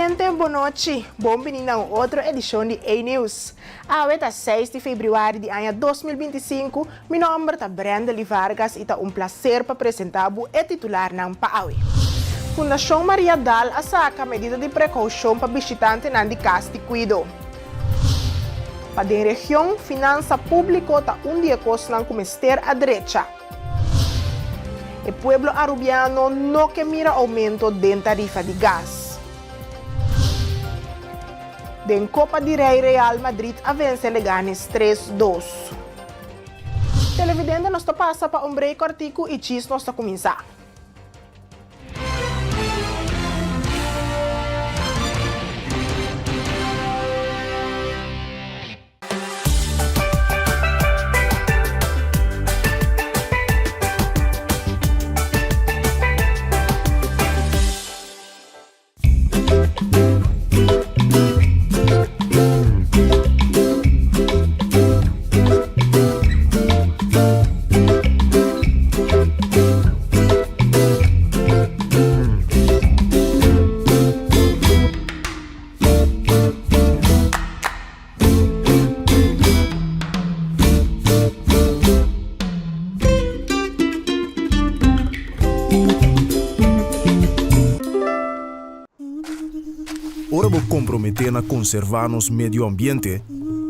Televidente, bon nochi. Bon bini na un otro edicion di A-News. Awe ta 6 di februari di aña 2025. Mi nomber ta Brendely Vargas y ta un placer pa presenta bo e titularnan pa awe. Fundacion Maria Dal a saca medida di precaucion pa bishitantenan di cas di cuido. Pa den region, finansa publico ta un di e cosnan cu mester a drecha. E pueblo Arubiano no ke mira aumento den tarifa di gas. Den Copa di Rey Real Madrid a vence Leganes tres dos. Televidente nos ta pasa pa un break cortico y djis nos ta cuminsa. Ora bo komprometé na konservá nos medio ambiente,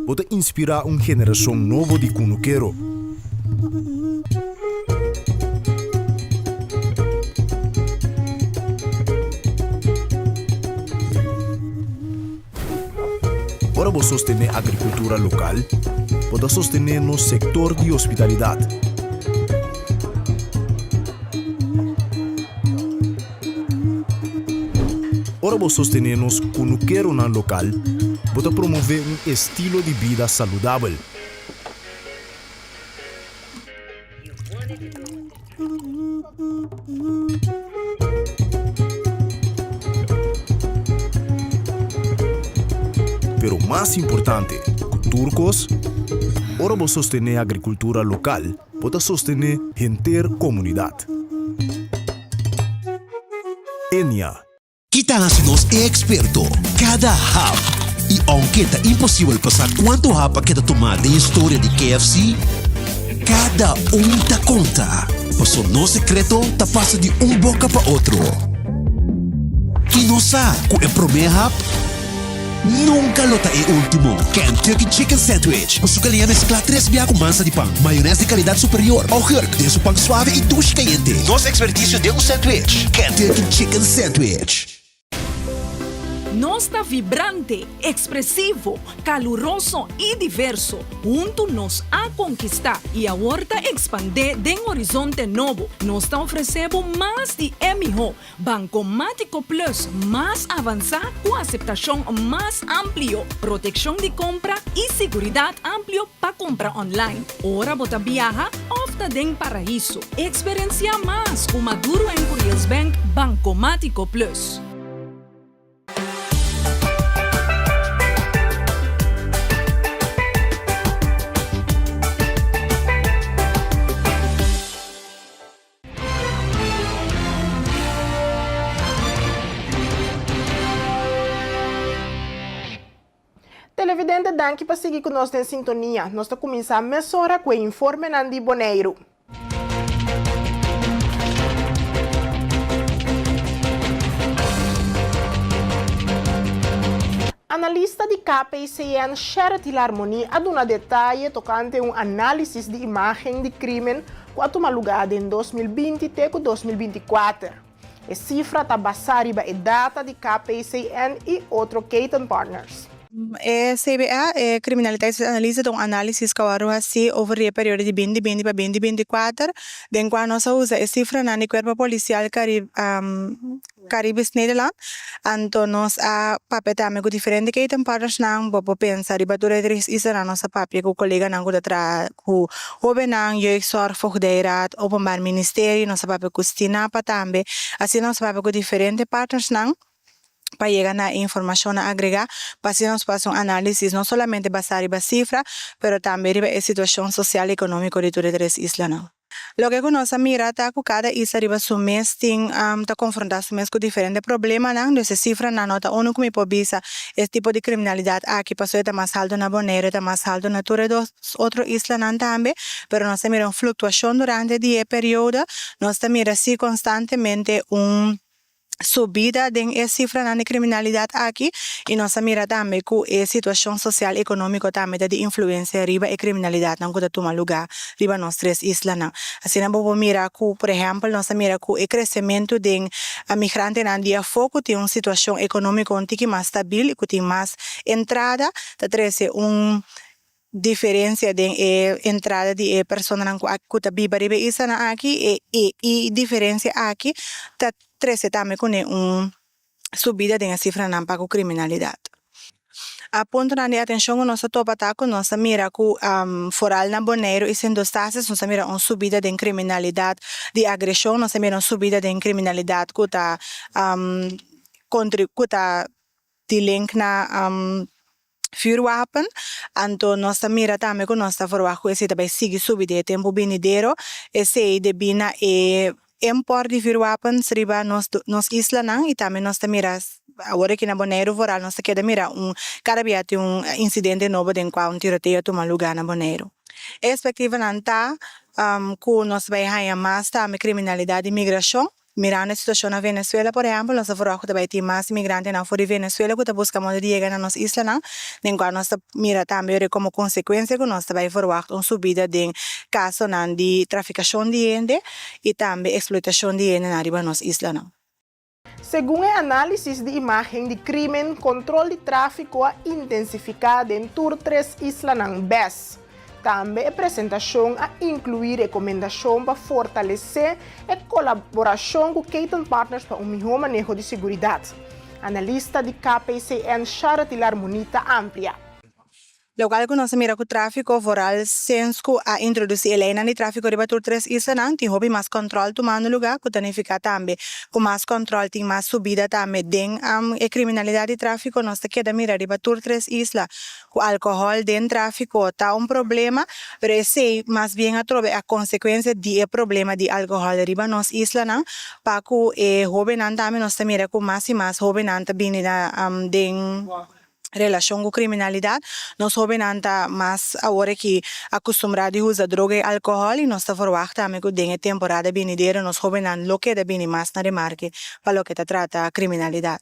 bo ta inspirá un generashon nobo di kunukero. Ora bo sostené agrikultura lokal, bo ta sostené nos sektor di hospitalidat. Ora bo sostené nos kunukeronan lokal, bo ta promové un estilo di bida saludabel. Pero mas importante ku tur kos, ora bo sostené agrikultura lokal, bo ta sostené henter komunidat. Enia. Ki ta hasi nos e eksperto? Kada hap! I ounke ta imposibel pa sa kuantu hap a keda tumá den historia di KFC, kada un ta konta, paso nos sekreto ta pasa di un boka pa otro. I nos sa ku e promé hap nunka lo ta e último. Kentucky Chicken Sandwich ku su kaliña mesklá tres bia ku mansa di pan, mayonès di kalidat superior, augurk den su pan suave i dushi kayente. Nos ekspertisio den un sandwich, Kentucky Chicken Sandwich. Nos ta vibrante, ekspresivo, kaluroso i diverso. Huntu nos a konkistá i awor ta ekspandé den horizonte nobo. Nos ta ofresé bo mas di e mihó. Bankomátiko Plus mas avansá ku aseptashon mas amplio, protekshon di kompra i siguridat amplio pa kompra online, ora bo ta biaha òf ta den paraiso. Eksperensiá mas ku Maduro en Curiels Bank Bankomátiko Plus. Televidente danki pa sigui ku nos den sintonia. Nos ta kuminsá mesora ku e informenan di Boneiru. Analista di KPCN Sherrit Hilarmony a duna detaye tokante un análisis di imágen di krímen ku a tuma lugá den 2020 te ku 2024. E sifra ta basá riba e data di KPCN i otro ketenpartners. E CBA, e Criminaliteitsanalyse, ta un análisis ku a wòrdu hasí over di e periodo di binti binti pa binti binti kuater, den kua nos a usa e sifranan di Kuerpo Polisial Caribisch Nederland. Anto nos a papia tambe ku diferente ketenpartnersnan. Bo por pensa riba tur e tres islanan nos a papia ku koleganan ku ta traha ku hóbennan, Jeugdzorg, Voogdijraad, Openbaar Ministerie, nos a papia ku Stinapa tambe. Asina nos a papia ku diferente partnersnan pa yega na e informashonnan agregá pa asina nos por hasi un análisis no solamente basá riba sifra, pero tambe riba e situashon sosial ekonómiko di tur e tres islanan. Loke ku nos a mira ta ku kada isla riba su mes tin ta konfrontá su mes ku diferente problemanan, dus e sifranan no ta unu ku mi por bisa e tipo di kriminalidat aki pasobra e ta mas haltu na Boneiru, e ta mas haltu na tur e dos otro islanan tambe, pero nos ta mira un fluktuashon durante di e periodo, nos ta mira si konstantemente un subida den e sifranan di kriminalidat aki i nos a mira tambe ku e situashon sosial ekonómiko tambe ta di influensia riba e kriminalidatnan ku ta tuma lugá riba nos tres islanan. Asina bo por mira ku, por ehèmpel, nos a mira ku e kresementu den migrantenan di afó ku tin un situashon ekonómiko un tiki mas stabil i ku tin mas entrada ta trese un Diferencia den e entrada di e personanan cu a cu ta biba riba e islanan aki e e i diferencia aki ta trece tambe cune un subida den e cifranan pa cu criminalidad. A puntonan di atencion cu nos ta topa ta cu nos ta mira cu foral na Boneiru y Sint Eustatius nos ta mira un subida den criminalidad di agresion, nos ta mira un subida den criminalidad cu ta contri cu ta di link na vuurwapen. Anto nos ta mira tambe ku nos ta verwagt ku esei ta bai sigui subi den e tempu binidero. Esei debí na e import di vuurwapens riba nos nos islanan i tambe nos ta mira awor aki na Boneiru vooral nos ta keda mira un kada bia tin un insidente nobo den kua un tiroteo a tuma lugá na Boneiru. E ekspektivanan ta ku nos ta bai haña mas tambe kriminalidat di migrashon. Mirando e situashon na Venezuela, por ehèmpel, nos ta verwagt ku ta bai tin mas imigrantenan for di Venezuela ku ta buska moda di yega na nos islanan, den kua nos ta mira tambe ora komo konsekuensia ku nos ta bai verwagt un subida den kasonan di trafikashon di hende i tambe eksplotashon di hendenan riba nos islanan. Segun e análisis di imágen di krímen, kontrol di tráfiko a intensifiká den tur tres islanan bes. Tambe e presentashon a inkluí rekomendashon pa fortalesé e kolaborashon ku Keten Partners pa un mihó maneho di seguridat. Analista di KPCN Charity Larmonie ta amplia. Lokual ku nos a mira ku tráfiko vooral sinds ku a introdusí e leinan di tráfiko riba tur tres islanan tin hopi mas kòntròl tumando lugá ku ta nifiká tambe ku mas kòntròl tin mas subida tambe den e kriminalidat di tráfiko. Nos ta keda mira riba tur tres isla Ku alkohòl den tráfiko ta un problema, pero esei mas bien atrobe a konsekuensia di e problema di alkohòl riba nos islanan, pa ku e hóbennan tambe nos ta mira ku mas i mas hóbennan ta bini na den relashon ku kriminalidat. Nos hóbennan ta mas awor aki akustumbrá di usa droga i alkohòl i nos ta ferwagt tambe ku den e temporada binidero nos hóbennan lo keda bini mas na remarke pa loke ta trata kriminalidat.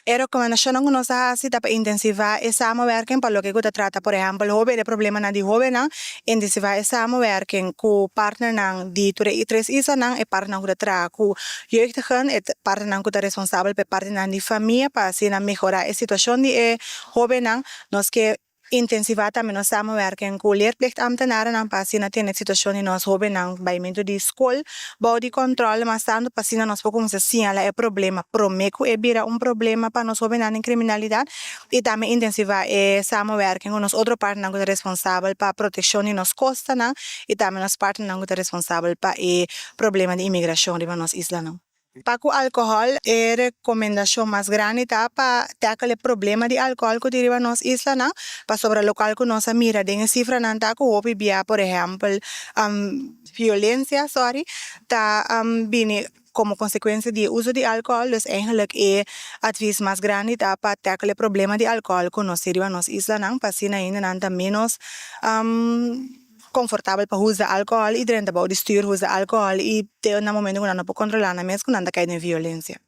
E rekomendashonnan ku nos a hasi ta pa intensivá e samenwerking pa loke ku ta trata por ehèmpel hoben e problemanan di hobennan, intensivá e samenwerking ku partnernan di tur e tres islanan, e partnernan ku ta traha ku jeugdigen, e partnernan ku ta responsabel pa e partinan di famia pa asina mehorá e situashon di e hobennan. Nos ke Intensivá tambe nos samenwerking ku leerplichtambtenarennan pa asina tene situashon di nos hóbennan baimentu di skol bou di kòntròl mas tantu pa asina nos por kuminsá siñalá e problema promé ku e bira un problema pa nos hóbennan den kriminalidat i tambe intensivá e samenwerking ku nos otro partnernan ku ta responsabel pa protekshon di nos kostanan i tambe nos partnernan ku ta responsabel pa e problema di imigrashon riba nos islanan. Pa ku alkohòl, e rekomendashon mas grandi ta pa tackle e problema di alkohòl ku tin riba nos islanan, pasobra lokual ku nos a mira den e sifranan ta ku hopi bia, por ehèmpel, violensia, sòri, ta bini komo konsekuensia di e uso di alkohòl. Dus eigenlik e advis mas grandi ta pa tackle e problema di alkohòl ku nos tin riba nos islanan, pa asina hendenan ta ménos Konfortabel pa usa alkohòl i drenta bou di stuur usa alkohòl i te na momento ku nan no por kontrolá nan mes ku nan ta kai den violensia.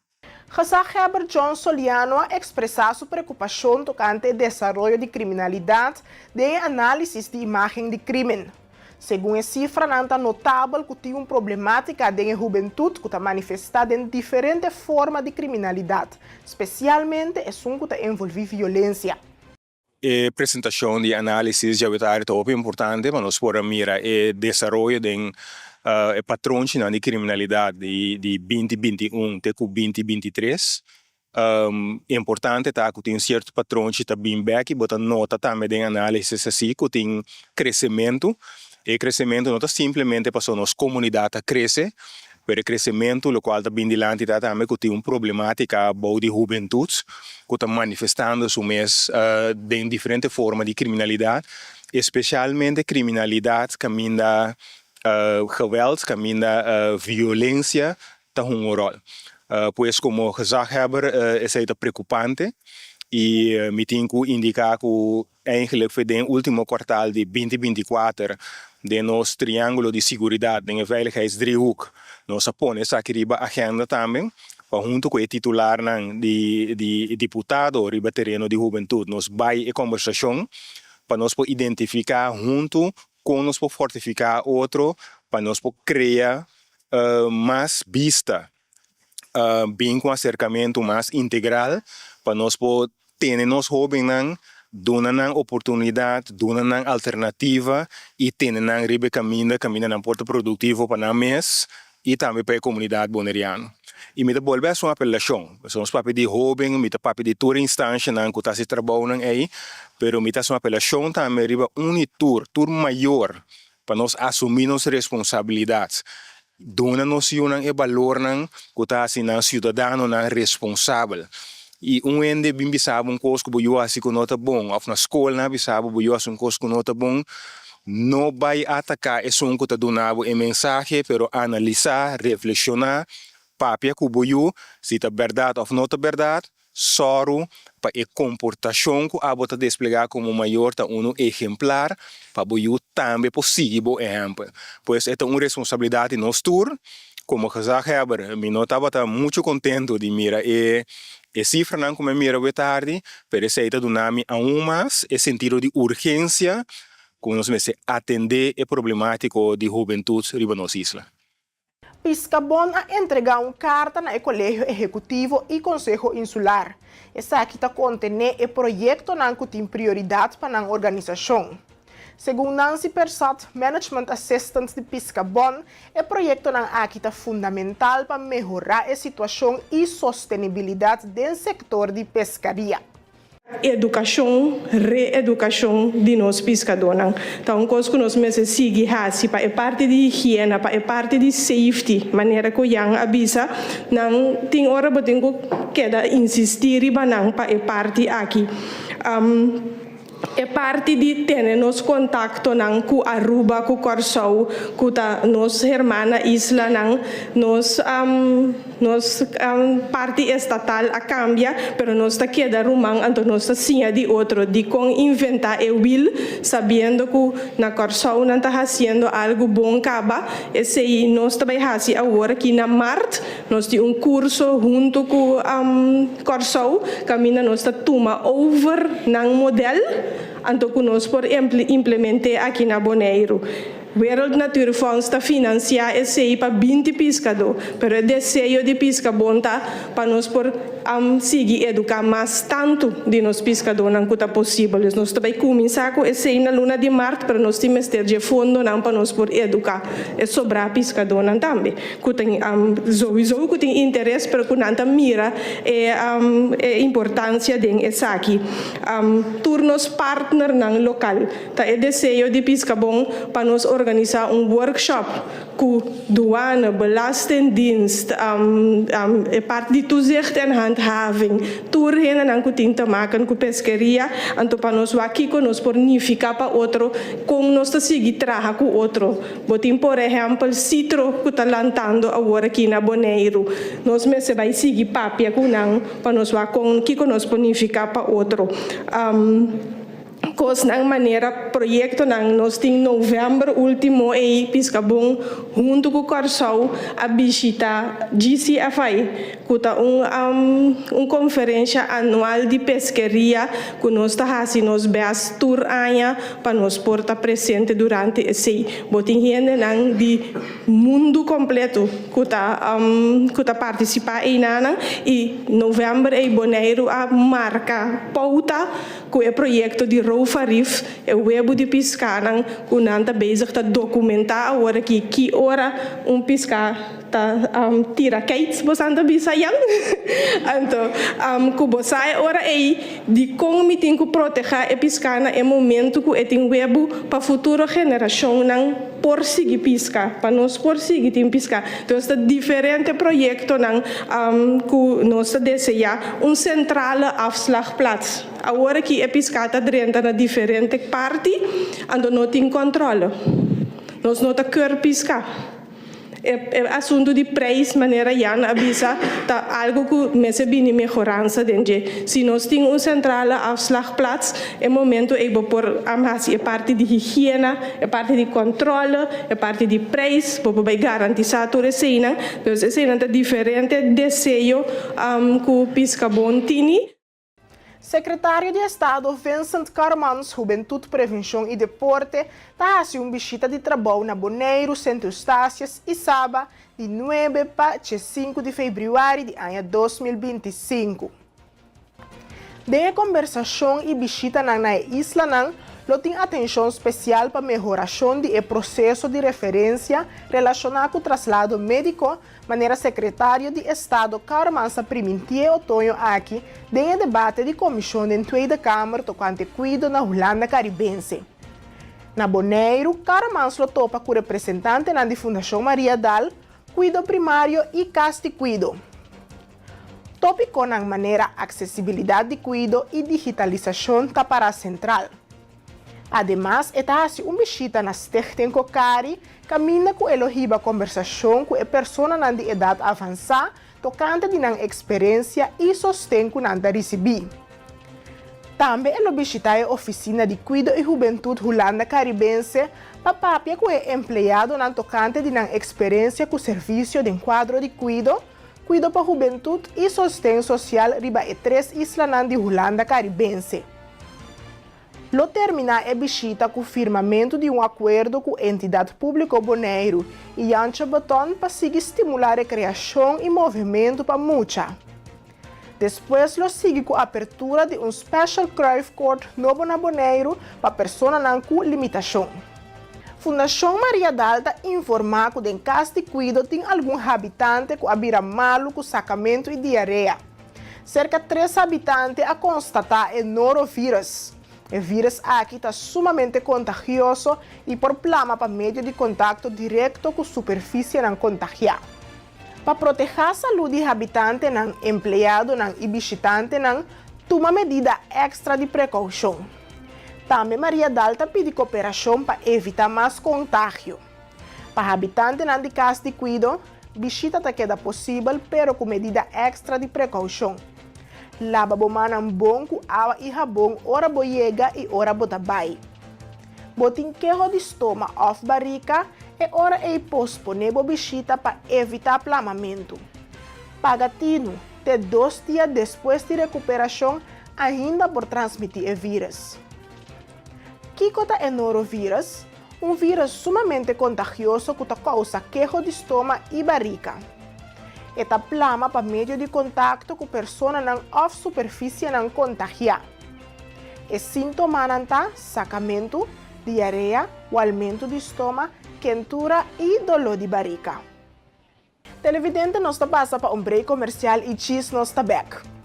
Gezaghebber John Soliano a ekspresá su preokupashon tokante e desaroyo di kriminalidat den e análisis di imágen di krímen. Segun e sifranan ta notabel ku tin un problemátika den e hubentut ku ta manifestá den diferente forma di kriminalidat, spesialmente esun ku ta envolví violensia. E presentashon di análisis djawe ta hopi importante pa nos por a mira e desaroyo den e patronchinan di kriminalidat di binti binti un te ku binti binti tres. Importante ta ku tin sierto patronchi ta bin bek i bo ta nota tambe den análisis asi ku tin kresementu. E kresementu no ta simplemente pasobra nos komunidat ta krese, Pero e kresementu lokual ta bin dilanti ta tambe ku tin un problematika bou di hubentut ku ta manifestando su mes den diferente forma di kriminalidat, espesialmente kriminalidat kaminda. Geweld kaminda violensia ta hunga un ròl. Pues komo gezaghebber esei ta preokupante i mi tin ku indiká ku eigenlik for den último kuartal di binti 24 den nos triángulo di siguridat, den e veiligheidsdriehoek, nos a pone esaki riba agenda tambe pa huntu ku e titularnan di di diputado riba tereno di hubentut nos bai e kombersashon pa nos por identifiká huntu Kon nos por fortifiká otro pa nos por krea mas bista, bin ku un aserkamentu mas integral pa nos por tene nos hóbennan, duna nan oportunidat, duna nan alternativa i tene nan riba e kaminda, kaminda nan por ta produktivo pa nan mes i tambe pa e komunidat boneriano. I mi ta bolbe hasi un apelashon, pasobra nos papia di hóben, mi ta papia di tur e instanshanan ku ta hasi trabounan ei, pero mi ta hasi un apelashon tambe riba un i tur, tur mayor, pa nos asumí nos responsabilidat, duna nos yunan e balornan ku ta hasi nan siudadanonan responsabel. I un hende bin bisa bo un kos ku bo yu hasi ku no ta bon, òf na skol nan a bisa bo bo yu hasi un kos ku no ta bon, no bai ataká esun ku ta duna bo e mensahe, pero analisá, reflekshoná, papia ku bo yu si ta bèrdat òf no ta bèrdat, sòru pa e komportashon ku abo ta desplegá komo mayor ta unu ehemplar pa bo yu tambe por sigui bo ehèmpel. Pues e ta un responsabilidat di nos tur. Komo gezaghebber mi no tabata muchu kontentu di mira e e sifranan ku mi a mira awe tardi, pero esei ta duna mi aun mas e sentido di urgensia ku nos mester atendé e problemátiko di hubentut riba nos isla. Piskabon a entregá un karta na e Kolegio Ehekutivo i Konseho Insular. Esaki ta kontené e proyektonan ku tin prioridat pa nan organisashon. Segun Nancy Persat, Management Assistant di Piskabon, e proyektonan aki ta fundamental pa mehorá e situashon i sostenibilidat den sektor di peskaria. Edukashon, re-edukashon di nos piskadónan ta un kos ku nos mester sigui hasi pa e parti di higiena, pa e parti di safety, manera ku Jan a bisa, nan tin ora bo tin ku keda insistí riba nan pa e parti aki. E parti di tene nos kontaktonan ku Aruba, ku Kòrsou, ku ta nos hermana islanan, nos nos parti estatal a kambia, pero nos ta keda ruman, anto nos ta siña di otro dikon inventá e wil, sabiendo ku na Kòrsou nan ta hasiendo algu bon kaba. Esei nos ta bai hasi awor aki na mart. Nos tin un kurso huntu ku Kòrsou kaminda nos ta tuma over nan modèl anto ku nos por implement'é aki na Boneiru. Wereld Natuurfonds ta finansiá esei pa 20 piskadó, pero e deseo di Piskabon ta pa nos por sigui eduká mas tantu di nos piskadónan ku ta posibel. Dus nos ta bai kuminsá ku esei na luna di mart, pero nos tin mester dje fondonan pa nos por eduká e sobrá piskadónan tambe. Ku ta souiso ku tin interes pero ku nan ta mira e e importansia den esaki. Tur nos partnernan lokal ta e deseo di Piskabon pa nos organisá un workshop ku Douane, Belastingdienst, e parti di Toezicht en Handhaving, tur hendenan ku tin te maken ku peskeria, anto pa nos wak kiko nos por nifiká pa otro, kon nos ta sigui traha ku otro. Bo tin por ehèmpel Citro ku ta lantando awor aki na Boneiru. Nos mester bai sigui papia ku nan pa nos wak kon kiko nos por nifiká pa otro kosnan manera proyektonan. Nos tin novèmber último ei Piskabon huntu ku Kòrsou a bishita GCFI ku ta un un konferensha anual di peskeria ku nos ta hasi nos bèst tur aña pa nos por ta presente durante esei. Bo tin hendenan di mundu kompleto ku ta ku ta partisipá einanan i novèmber ei Boneiru a marka pouta ku e proyekto di Rofarif, e webu di piskanan ku nan ta bezig ta dokumentá awor aki ki ora un piská Ta tira keits bosan ta bisa yan. Anto ku bo sa e ora ei dikon mi tin ku protehá e piská na e momentu ku e tin webu pa futuro generashonnan por sigui piska, pa nos por sigui tin piská. Entonces ta diferente proyektonan ku nos ta deseá un sentrale afslagplaats. Awor aki e piská ta drenta na diferente parti anto no tin kòntròle. Nos no ta keur piská. E asuntu di prijs, manera Jan a bisa, ta algu ku mester bini mehoransa den dje. Si nos tin un centrale afslagplaats, e momento ei bo por hasi e parti di higiena, e parti di kòntròle, e parti di prijs, bo por bai garantisá tur eseinan. Dus eseinan ta diferente deseo ku Piskabon tini. Sekretario di Estado Vincent Karmans, Hubentut, Prevenshon i Deporte, ta hasi un bishita di trabou na Boneiru, Sint Eustatius i Saba di nuebe pa djesinku di febrüari di aña 2025. Den e kombersashon i bishitanan na e islanan lo tin atenshon spesial pa mehorashon di e proseso di referensia relashoná ku traslado médiko, manera Sekretario di Estado Karmans a primintí e otoño aki den e debate di komishon den Tweede Kamer tokante kuido na Hulanda Karibense. Na Boneiru, Karmans lo topa ku representantenan di Fundashon Maria Dal, Kuido Primario i Kas di Kuido. Tópikonan manera aksesibilidat di kuido i digitalisashon ta pará sentral. Ademas e ta hasi un bishita na Stichting Cocari kaminda ku e lo hiba kombersashon ku e personanan di edat avansá tokante di nan eksperensia i sosten ku nan ta risibí. Tambe e lo bishitá e ofisina di Kuido i Hubentut Hulanda Karibense pa papia ku e empleadonan tokante di nan eksperensia ku servisio den kuadro di kuido, Kuido pa hubentut i sosten sosial riba e tres islanan di Hulanda Karibense. Lo terminá e bishita ku firmamentu di un akuerdo ku Entidat Públiko Boneiru i Jantje Beton pa sigui stimulá rekreashon i movementu pa mucha. Despues lo sigui ku apertura di un special Cruyff Court nobo na Boneiru pa personanan ku limitashon. Fundashon Maria Dal ta informá ku den kas di kuido tin algun habitante ku a bira malu ku sakamentu i diarea. Serka tres habitante a konstatá e norovirus. E vírus aki ta sumamente kontagioso i por plama pa medio di kontakto direkto ku superfisienan kontagiá. Pa protehá salú di habitantenan, empleadonan i bishitantenan, tuma medida èkstra di prekoushon. Tambe Maria Dal ta pidi koperashon pa evitá mas kontagio. Pa habitantenan di kas di kuido, bishita ta keda posibel pero ku medida èkstra di prekoushon. Laba bo mannan bon ku awa i habon ora bo yega i ora bo ta bai. Bo tin keho di stoma òf barika? E ora ei posponé bo bishita pa evitá plamamentu. Paga tinu, te dos dia despues di rekuperashon ainda por transmití e vírus. Kiko ta e norovirus? Un vírus sumamente kontagioso ku ta kousa keho di stoma i barika. E ta plama pa medio di kontakto ku personanan òf superfisienan kontagiá. E síntomanan ta sakamentu, diarea, walmentu di stoma, kentura i doló di barika. Televidente nos ta pasa pa un break komersial i djis nos ta bèk.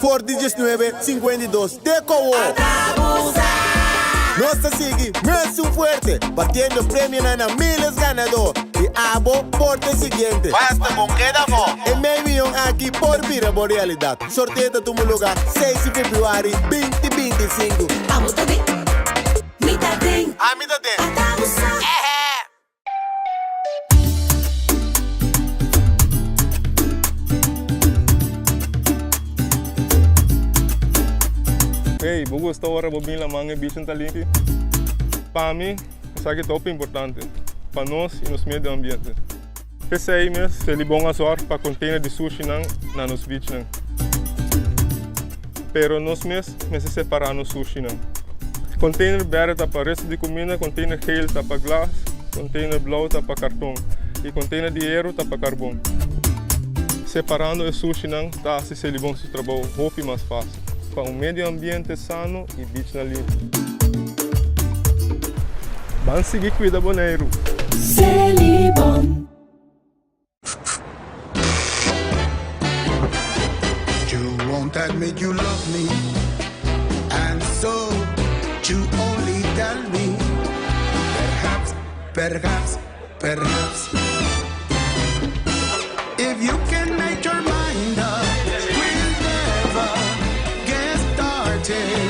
For di diesnuebe 52 te kowo. Nos ta sigui mesun fuerte, batiendo premionan na miles ganadó. I abo por ta e siguiente. Basta bon keda afó. E mei miyon aki por bira bo realidat. Sorteo ta tuma luga seis di februari 2025. Abo ta den, mi ta den. Ami ta den. Ata bo sa. Ehe! Hey, bo gusta ora bo bin laman e bichin ta limpi? Pa mi, esaki ta hopi importante pa nos y nos medio ambiente. P'esei mes, Selibon a zorg pa container di sushinan na nos beachnan. Pero nos mes mester separa nos sushinan. Container berde ta pa resto di cuminda, container geel ta pa glas, container blauw ta pa carton y container di hero ta pa carbon. Separando e sushinan ta hasi Selibon su trabou hopi mas fásil, pa un medio ambiente sano i bichnan limpi. Ban sigui kuida Boneiru! Selibon. You won't admit you love me And so you only tell me Perhaps, perhaps, perhaps If you can make your mind up We'll never get started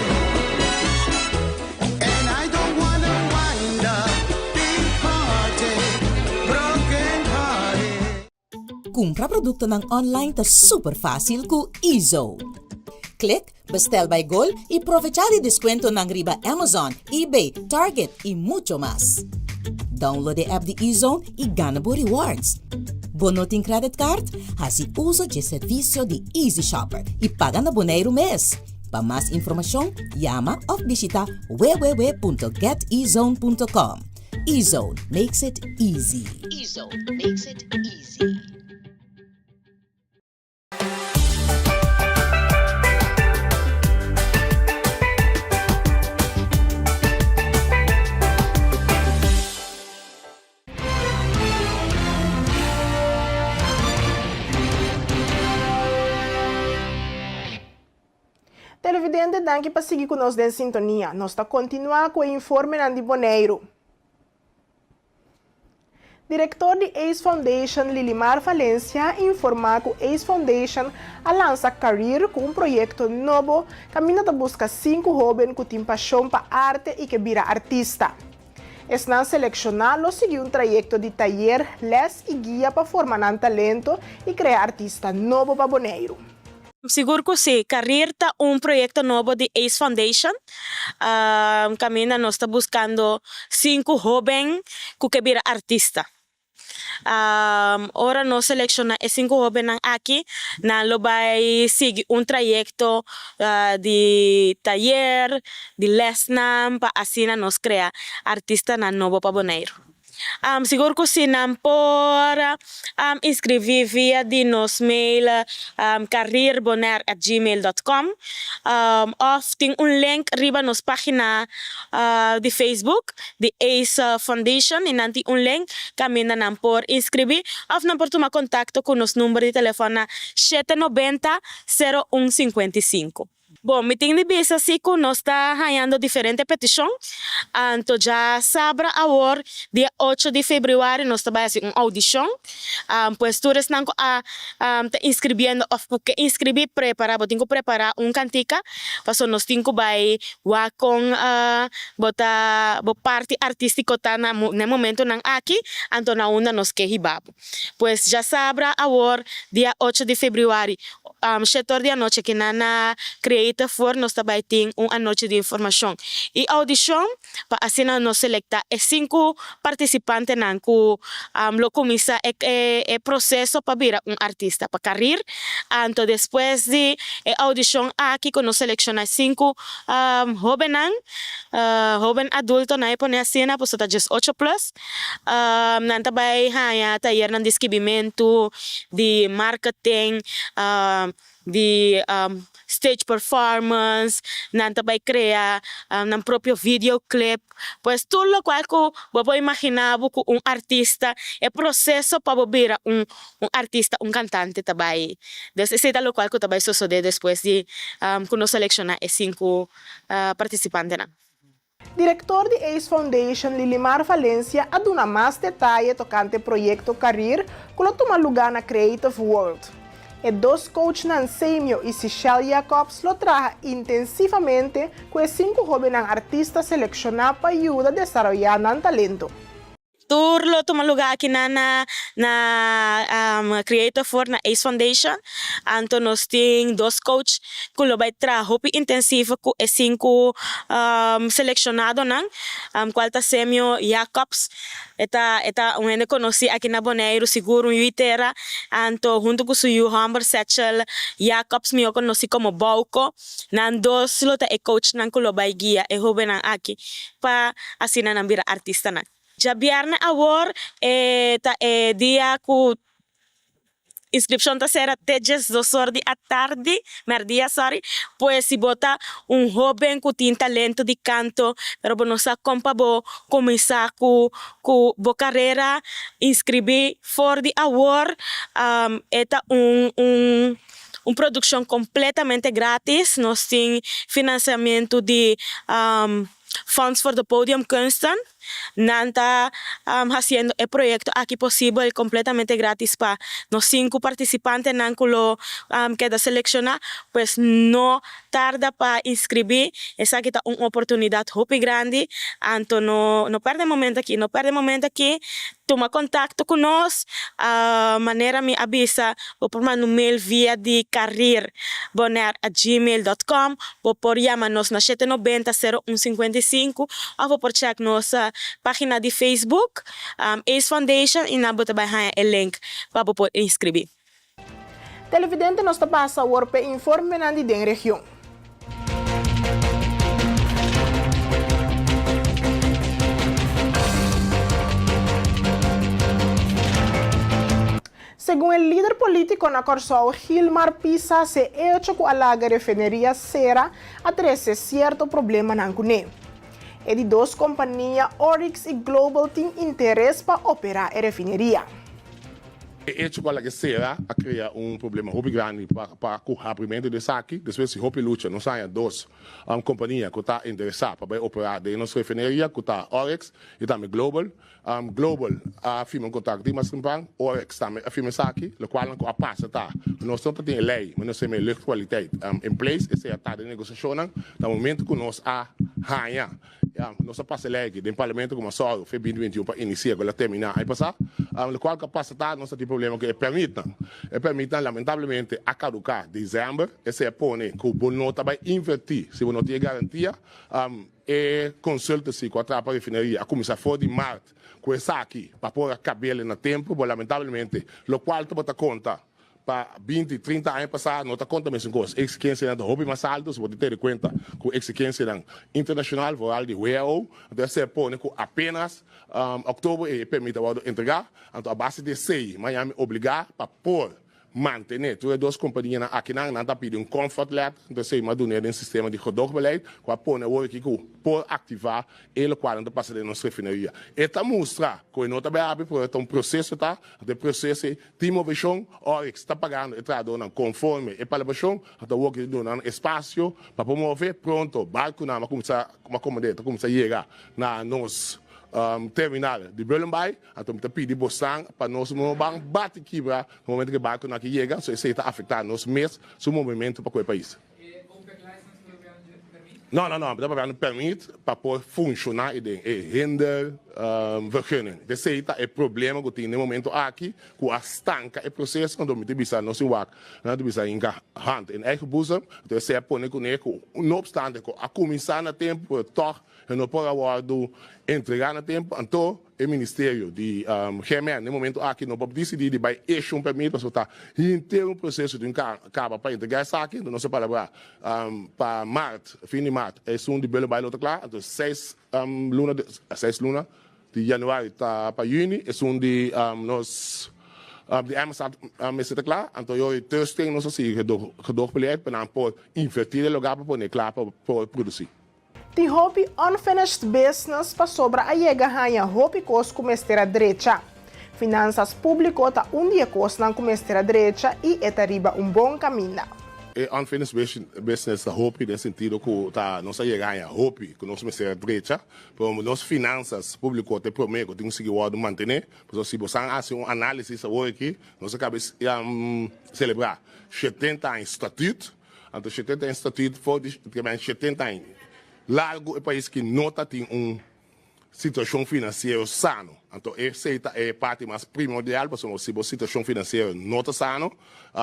And I don't wanna wind up Being parted, broken hearted Kumpra produktonan online ta super fásil ku Ezo. Klik Bestel by Gol i provechá di deskuentonan riba Amazon, eBay, Target i mucho mas. Download e app di Ezone i gana bo rewards. Bo no tin credit card? Hasi uso dje servisio di Easy Shopper i paga na Boneiru mes. Pa mas informashon, yama òf bishita www.getezone.com. Ezone makes it easy. Ezone makes it easy. Televidente danki pa sigui ku nos den sintonia. Nos ta kontinuá ku e informenan di Boneiru. Direktor di ace Foundation Lilimar Valencia a informá ku ace Foundation a lansa Career ku un proyekto nobo kaminda ta buska sinku hóben ku tin pashon pa arte i ke bira artista. Esnan selekshoná lo sigui un trayekto di tayer, lès i guia pa forma nan talento i krea artista nobo pa Boneiru. Sigur ku si. Career ta un proyekto nobo di ace Foundation kaminda nos ta buskando sinku hóben ku ke bira artista. Ora nos selekshoná e sinku hóbennan aki, nan lo bai sigui un trayekto di tayer, di lèsnan pa asina nos krea artistanan nobo pa Boneiru. Sigur ku si nan por inskribí via di nos mail careerbonaire at gmail dot com òf tin un link riba nos página di Facebook di ace Foundation i nan tin un link kaminda nan por inskribí òf nan por tuma kontakto ku nos number di telefòn na shete nobenta sero un 55. Bon, mi tin di bisa si ku nos ta hañando diferente petishon. Anto djasabra awor, dia ocho di febrüari, nos ta bai hasi un oudishon. Pues tur esnan ku a ta inskribiendo òf ku ke inskribí, prepará, bo tin ku prepará un kantika, pasobra nos tin ku bai wak kon bo ta, bo parti artístiko ta na e momentunan aki, anto na unda nos ke hiba bo. Pues djasabra awor, dia ocho di febrüari, shetor di anochi aki na na Creative World nos ta bai tin un anochi di informashon i audishon pa asina nos selektá e sinku partisipantenan ku lo kuminsá e e proseso pa bira un artista pa karir. Anto despues di e audishon aki ku nos selekshoná e sinku hóbennan, hóben adultonan e pone asina pasobra ta diesocho plus, Nan ta bai haña tayernan di skibimentu, di marketing, di stage performance, nan ta bai krea nan propio video clip. Pues tur lokual ku bo por imaginá bo ku un artista, e proseso pa bo bira un un artista, un kantante ta bai. Dus esei ta lokual ku ta bai sosodé despues di ku nos selekshoná e sinku partisipantenan. Direktor di ace Foundation Lilimar Valencia a duna mas detaye tokante proyekto Career ku lo tuma lugá na Creative World. E dos coachnan Semio i Sichelle Jacobs lo traha intensivamente ku e sinku hóbennan artista selekshoná pa yuda desaroyá nan talento. Tur lo tuma luga aki na na na Creative World na Ace Foundation. Anto nos tin dos coach ku lo bai traha hopi intensivo ku e sinku selekshonado-nan, kual ta Semio Jacobs, e ta e ta un hende konosí aki na Boneiru, sigur un yu tera, anto huntu ku su yu hòmber Setchel Jacobs, mihó konosí komo Bouko. Nan dos lo ta e coachnan ku lo bai guia e hóbennan aki pa asina nan bira artistanan. Djabièrnè awor e ta e dia ku Inskripshon ta sera te 12 or di atardi, mèrdia sorry, pues si bo ta un hóben ku tin talento di kanto pero bo no sa kon pa bo kuminsá ku ku bo karera, inskribí for di awor. E ta un un un produkshon kompletamente grátis, nos tin finansiamentu di Fonds voor de Podiumkunsten. Nan ta hasiendo e proyekto aki posibel kompletamente grátis pa nos sinku partisipantenan ku lo keda selekshoná. Pues no tarda pa inskribí, esaki ta un oportunidat hopi grandi. Anto no no pèrdè momento aki, no pèrdè momento aki. Tuma kontakto ku nos, manera mi a bisa, bo por manda un mail via di careerbonaire at gmail dot com, bo por yama nos na shete nobenta sero un sinkuenta i sinku òf bo por chèk nos página di Facebook, ace Foundation, i nan bo ta bai haña e link pa bo por inskribí. Televidente nos ta pasa awor p'e informenan di den region. Segun e lider politico na Kòrsou, Gilmar Pisas, e echo ku a laga refineria sera a trese sierto problemanan kuné. E di dos kompania, Oryx i Global tin interes pa operá e refineria. E echo cu a laga cera a crea un problema hopi grandi pa cu habrimento di esaki. Despues di hopi lucha nos haña dos compania cu ta interesa pa bay opera den nos refineria cu ta Oryx y tambe Global. Global a firma un contrato di mas temprano, Oryx tambe a firma esaki. Locual nan cu a pasa ta cu nos no ta tin e ley, ma nos tin e luchtkwaliteit in place. Esey a ta den negociacionnan. Na momento cu nos a haña Ya, nos a pasa e lei aki den Parlamento como a sòru fe 2021 pa inicia cu el a termina aña pasa. Locual cu a pasa ta nos a tin problema cu e permitnan. E permitnan lamentablemente a caduca december. Esey a pone cu bo no ta bay inverti si bo no tin e garantia. E consultancy cu a traha pa refineria a cuminsa for di maart cu esaki pa por a cabele na tempo, bo lamentablemente locual tabata conta Pa 20, 30 aña pasá no ta konta mesun kos. Eksigensianan ta hopi mas altu, si bo ta tene kuenta ku eksigensianan internashonal, vooral di WHO. Anto esei a pone ku apenas òktober e permit a wòrdu entregá. Anto a base di esei Miami obligá pa por mantené tur e dos kompanianan akinan. Nan ta pidi un comfort letter, anto esei mi a dun'é den sistema di gedoogbeleid ku a pone awor aki ku por aktivá e lokual nan ta pasa den nos refineria. E ta mustra ku e no ta bai habri, pero e ta un proseso ta, anto e proseso ei Tin moveshon, Oryx ta pagando e trahadónan konforme e palabrashon, a ta wòrdu di duna nan espasio pa por move. Pronto barkunan a kuminsá a komand'é ta kuminsá yega na nos terminal di Bullenbaai. Anto mi ta pidi bosnan pa nos no ban bati kibra na momento ku e barkunan aki yega, so esei ta afektá nos mes su movementu pa ku e pais. No, no, no, mi ta papia un permit pa por funciona y den e hinder vergunning. Esey ta e problema cu tin den momento aki cu a stanca e proceso, anto mi ta bisa nos tin wak, nan ta bisa hinca hand in eigen boezem, anto esey a pone cune cu no obstante cu a cuminsa na tempo pero toch e no por a wordo entrega na tempo, anto E ministerio di GMN na e momento aki no por disidí di bai issue un permit pasobra ta henter un proseso tin kaba pa entregá esaki. Enton nos a palabrá pa mart, fin di mart, esun di Bullenbaai lo ta kla. Enton seis luna, seis luna di januari ta pa yüni esun di nos di Amistad mester ta kla. Anto yo'i Thursday nos a sigui gedoogbeleid pa nan por invertí den lugá pa pone kla pa por produsí. Tin hopi unfinished business pasobra a yega haña hopi kos ku mester a drecha. Finansas públiko ta un di e kosnan ku mester a drecha i e ta riba un bon kaminda. E unfinished business ta hopi den sentido ku ta nos a yega haña hopi ku nos mester a drecha, pero nos finansas públiko ta e promé ku tin ku sigui wòrdu mantené. Pasobra si bo san hasi un análisis awor aki, nos a kaba selebrá 70 aña statuut. Anto 70 aña statuut for di 70 aña largu e pais ki no ta tin un situacion financiero sano. Anto esey ta e parti mas primordial pasobra si bo situacion financiero no ta sano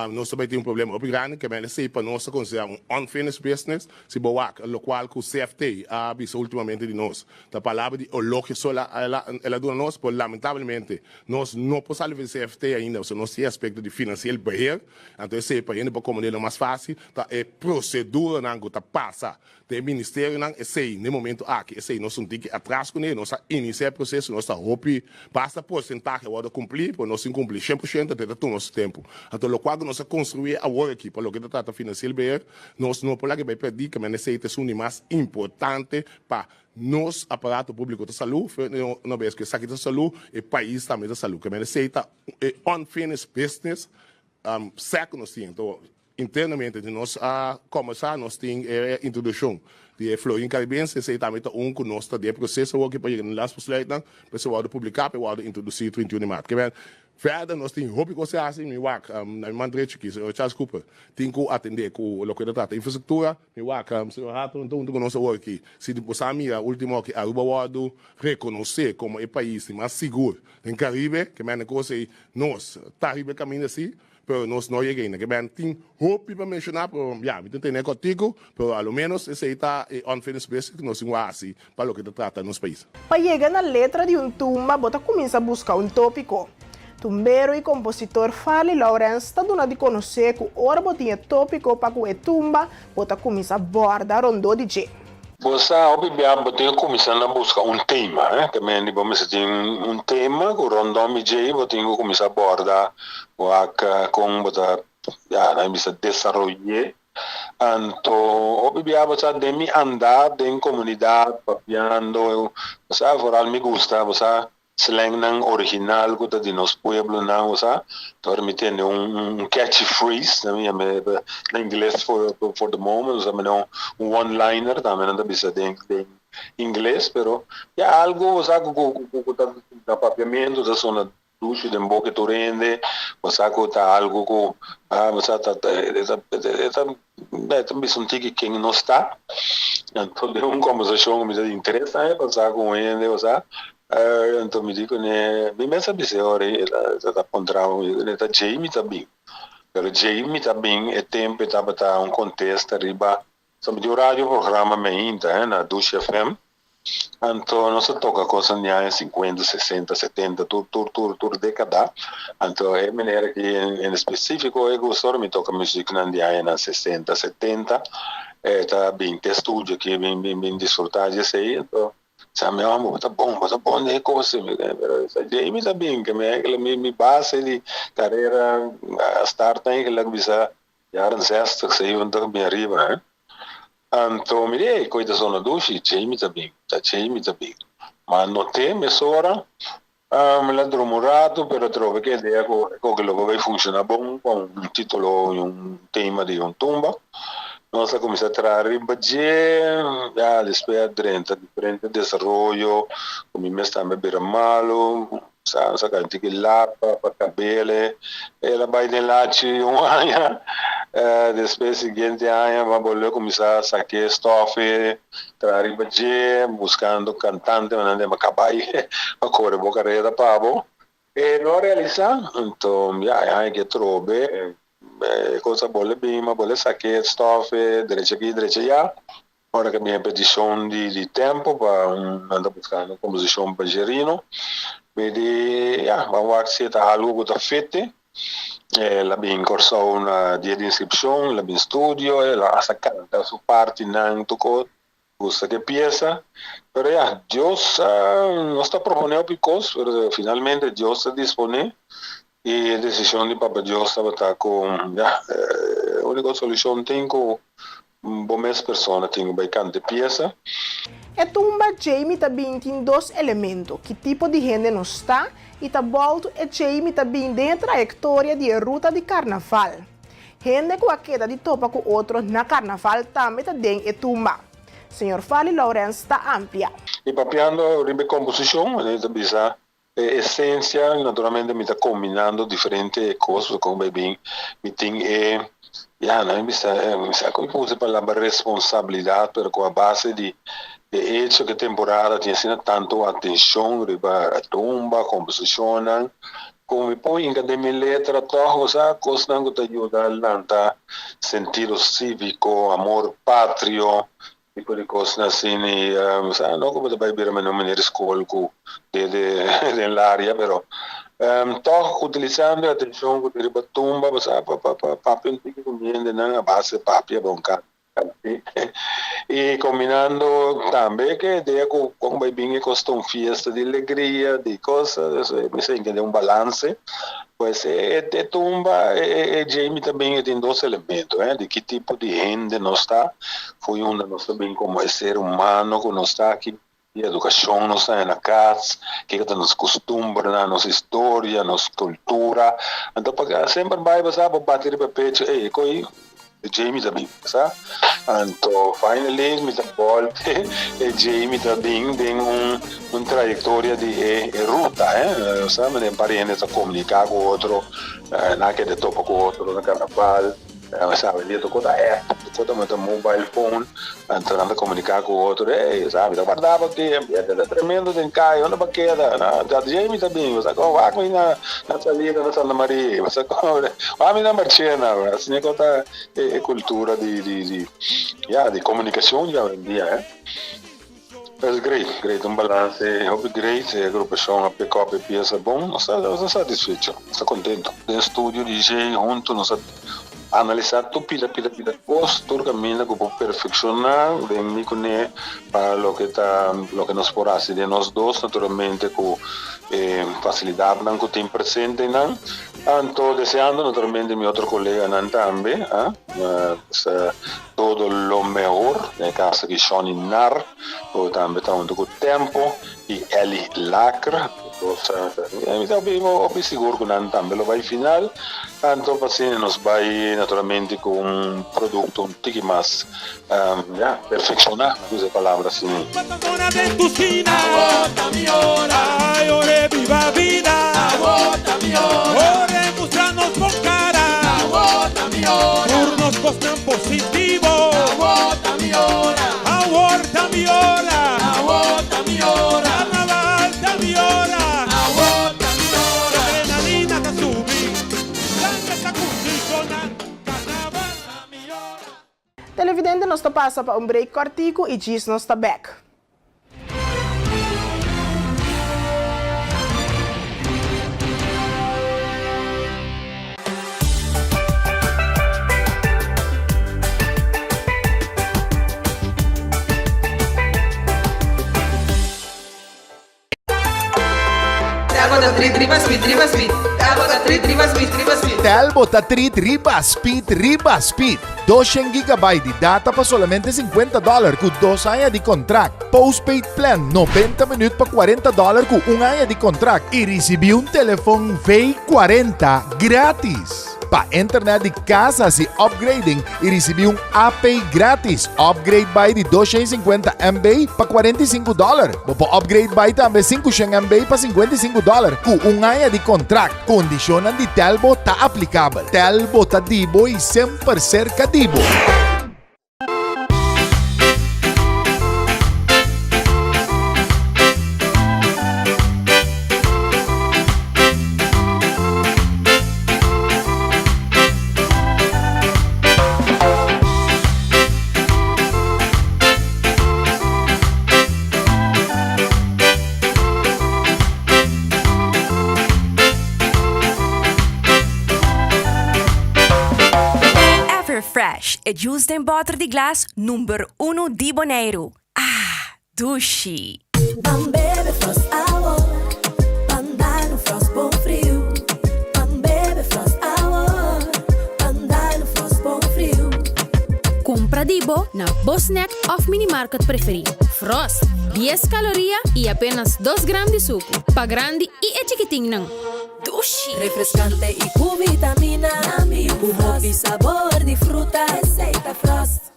nos ta bay tin un problema hopi grandi. Kemey esey pa nos ta considera un unfinished business. Si bo wak locual cu CFT a bisa ultimamente di nos ta palabra di elogio so el a duna nos pero lamentablemente nos no por sali for di CFT ainda pasobra nos tin e aspecto di financieel beheer. Anto esei pa hende por komprendé lo mas fásil ta e proseduranan ku ta pasa den e ministerionan. Esei n'e momento aki, esei nos un tiki atras kuné. Nos a inisiá e proseso, nos ta hopi basta porsentahe a wòrdu kumplí, pero nos tin kumplí 100%, anto e ta tuma su tempu. Anto lokual ku nos a konstruí awor aki pa loke ta trata Financieel Beheer, nos no por laga e bai pèrdí, kaminda esei ta esun di mas importante pa nos aparato públiko ta salú, una bes ku esaki ta salú, e pais tambe ta salú. Kaminda esei ta e unfinished business sèk ku nos tin. Anto Internamente di nos a combersa, nos tin e introduccion di e Florin Caribense, esey tambe ta un cu nos ta den e proceso awo aki pa yega na las besluitnan, pa esey wordo publica, pa e wordo introduci 31 di maart. Ke men, verder nos tin hopi cos di haci, mi wak na mi man drechi aki, señor Charles Cooper tin cu atende cu loke ta trata infrastructura, mi wak señor Hato ta hunto cu nos awo aki, si bo sa mira ultimo aki Aruba wordo reconoce como e pais di mas sigur den Caribe, ke men e cos ey nos ta riba e caminda si. Pero nos no yega ainda. Ke ben tin hopi pa menshoná, pero ya, mi ta tene kòrtiku, pero a lo ménos esei ta e unfinished business ku nos tin ku hasi pa loke ta trata nos pais. Pa yega na letra di un tumba bo ta kuminsá buska un tópiko. Tumbero i kompositor Farley Lourens ta duna di konosé ku ora bo tin e tópiko pa ku e tumba, bo ta kuminsá bòrda rondó di dje. Bo sa, hopi bia bo tin ku kuminsá na buska un tema, eh. Te mende bo mester tin un tema ku rondom di djei bo tin ku kuminsá borda wak kon bo ta, ya, nan bisa desaroy'é. Anto hopi bia bo sa den mi andá den komunidat papiando, bo sa, foral mi gusta, bo sa, Slangnan original cu ta di nos pueblonan usa. Ora mi tende un catchy phrase, nan mi yama na ingles for for the moment, usa manera un one liner tambe nan ta bisa den den ingles, pero ya algo bo sa cu cu ta na papiamento ta sona dushi den boca tur hende, bo sa cu ta algo cu bo sa ta e ta E ta bisa un tiki ken nos ta. Anto den un kombersashon ku mi ta tin tres aña pasá ku un hende pasá, anto mi di kuné, mi mes a bis'é ora e ta puntra mi, mi di kuné ta djei mi ta bin. Pero djei mi ta bin e tempu e tabata un kontesta riba, so mi tin un radio programa meinta na Dushi FM. Anto nos a toca cosnan di aña cincuenta, sesenta, setenta, tur, tur, tur, tur decada. Anto e manera aki en especifico e gusta ora mi toca musicnan di añanan sesenta, setenta, e ta bin te studio aki bin, bin, bin disfruta di esey. Anto sa mi homber bo ta bon, bo ta bon den e cos mi di pero sa djey mi ta bin ke mi eigenlijk mi, mi base di carera a start eigenlijk bisa jaren zestig, zeventig bin ariba he. Anto mi di, ey, koe ta zona dushi, djei mi ta bin, ta djei mi ta bin. Ma noté mesora, mi la drumi un ratu, pero atrobe ku e idea ku e koke lo por bai funshoná bon pa un título i un tema di un tumba. Nos a kuminsá traha riba dje, ya despues a drenta diferente desaroyo, ku mi mes tambe a bira malu. Sa sa ka tiki lapa pa kabele el a bai den lachi un aña despues siguiente aña bo a bolbe kuminsá sake stòf traha riba dje buskando kantante nan den kabai pa kore bo karera pa bo e no a realisá anto ya e aña ke trobe e kos a bolbe bin a bolbe sake stòf drecha aki drecha aya. Ora ke bin e petishon di di tempo pa un nan ta buskando un komposishon pa Jerino, mi di ya ban wak si e ta algu ku ta fete. El a bin Kòrsou na dia di inskripshon, el a bin studio, el a hasta kanta su partinan tur kos, gusta ke piesa. Pero ya, Dios nos ta proponé hopi kos, pero finalmente Dios ta disponé i e desishon di Papa Dios tabata ku ya e úniko solushon tin ku Bo mes persona tin ku bai kanta e piesa. E tumba Jamie ta bin tin dos elemento, ki tipo di hende nos ta i ta bòltu e Jamie ta bin den e trayektoria di e ruta di karnaval. Hende ku a keda di topa ku otro na karnaval tambe ta den e tumba. Señor Farley Lourens ta amplia. I papiando riba e komposishon, e ta bisa E esencia, naturalmente mi ta combinando diferente cos, pasobra como bay bin mi tin e, ya nan mi bisa, mi sa como usa e palabra responsabilidad, pero cu a base di e hecho cu e temporada tin asina tanto atencion riba tumba, composicionnan, como mi por hinca den mi letra toch, bo sa, cosnan cu ta yuda lanta sentido civico, amor patrio, Tipo di kosnan asina y sa no ku bo ta bai bira mene un manera di skol ku de den laria pero tòg utilisando e atenshon ku tin riba tumba bo sa pa pa papia un tiki ku mi hendenan a base papia bon kanta. I kombinando tambe ku e idea ku kon bai bin e kos ta un fiesta di alegria, di kos, mi sa intende un balanse. Pues e e tumba e e Jamie ta bin e tin dos elemento, eh, di ki tipo di hende nos ta, fo'i unda nos ta bin komo e ser humano ku nos ta aki, Ki edukashon nos haña na kas, kiko ta nos kustumbernan, nos historia, nos kultura. Anto pa semper bai bo sa bo bati riba e pecho, ey e ko'i e Jamie ta bin, sa. Anto finally mi ta bolbe e Jamie ta bin den un un trayektoria di e e ruta, eh, sa manera un par di hende ta komuniká ku otro, nan a keda topa ku otro na karnaval. Nan sa awendia tur kos ta app, tur kos ta mobile phone, anto nan ta komuniká ku otro, ey, sa mi ta warda bo aki, ambiente ta tremendo den kaya, unda bo a keda? No, ta Jamie ta bin, bo sa kon, wak mi na salida na Santa Maria, bo sa kon, wak mi na Marchena, asina ku ta e kultura di di di ya di komunikashon di awendia, eh. Es great, great, un balance hopi great, e agrupashon a pick up e piesa bon, nos ta nos ta satisfecho, nos ta contento. Den studio di Jay hunto nos a analisa tur pida pida pida cos, tur caminda cu por perfecciona den mi cune pa loke ta loke nos por haci den nos dos naturalmente cu e facilidadnan cu tin presente nan. Anto deseando naturalmente mi otro coleganan tambe, ah, Todo lo mehor den e caso di Shonny Nar, cu tambe ta hunto cu Tempo y Elly Laker. Dos mi ta hopi sigur cu nan tambe lo bay final. Anto pa asina nos bay naturalmente cu un producto un tiki mas ya perfecciona, mi ta usa e palabra asina. Televidente nos ta pasa pa un break kòrtiku i djis nos ta bèk. Telbo ta treat riba speed riba speed. 200 gigabyte di data pa solamente 50 dollar ku dos aña di kontrakt. Postpaid plan 90 minuut pa 40 dollar ku un aña di kontrakt i risibí un telefon V40 gratis. Pa internet di kas hasi upgrading i risibí un AP gratis. Upgrade bai di 250 MB pa 45 dollar. Bo por upgrade bai tambe 500 MB pa 55 dollar ku un aña di kontrakt. Kondishonnan di Telbo ta aplikabel. Telbo ta di bo i semper serka di bo. Everfresh, e juice den bòter di glas number uno di Boneiru. Ah, dushi! Ban bebe Frost awor, ban dal un Frost bon friu. Ban bebe Frost awor, ban dal un Frost bon friu. Kumpra di bo na bo snack òf minimarket preferí. Frost, dies kaloria i apenas dos gram di suku. Pa grandi i e chikitinnan. Dushi! Refrescante y cu vitamina. Cu hopi sabor di fruta. Esey ta Frost.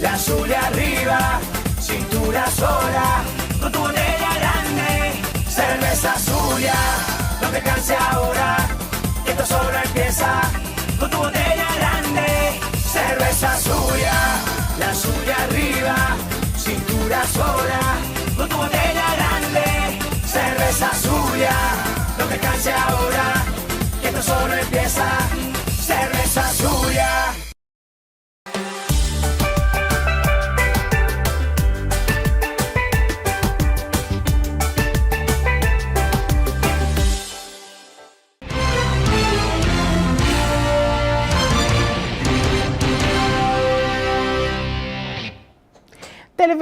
La Zulia arriba, cintura sola, con tu botella grande, cerveza Zulia, no te canses ahora, que esto solo empieza, con tu botella grande, cerveza Zulia, la Zulia arriba, cintura sola, con tu botella grande, cerveza Zulia, no te canses ahora, que esto solo empieza, cerveza Zulia.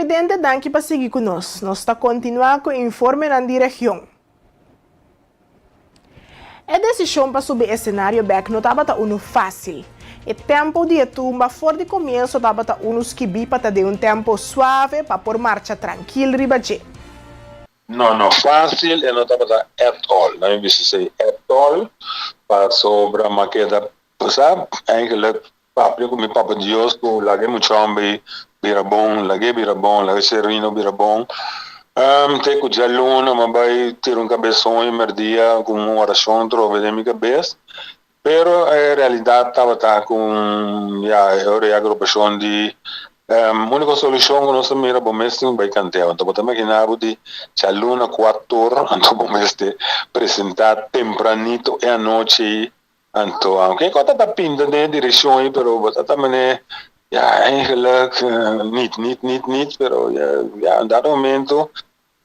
Televidente danki pa sigui ku nos. Nos ta kontinuá ku e informenan di region. E desishon pa subi esenario bèk no tabata unu fásil. E tèmpo di e tumba for di komienso tabata unu skibí pa ta den un tèmpo suave pa por marcha trankil riba dje. No, no fásil e no tabata at all. Nan mi bisa esei at all pasobra m'a keda sa eigenlijk papia ku mi papa Dios ku laga e mucha homber bira bon, laga e bira bon, laga e serino bira bon. Te ku djaluna m'a bai tira un kabeson e merdia ku un orashon trobe den mi kabes. Pero e realidat tabata ku ya e ora e agrupashon di úniko solushon ku nos ta mira bo mes tin bai kant'é. Anto bo ta imaginá bo di djaluna kuator anto bo mester presentá tempranito e anochi ei. Anto aunke ku a ta pinta den e direkshon ei pero bo ta ta manera ya eigenlijk nit nit nit nit pero ya un dado momento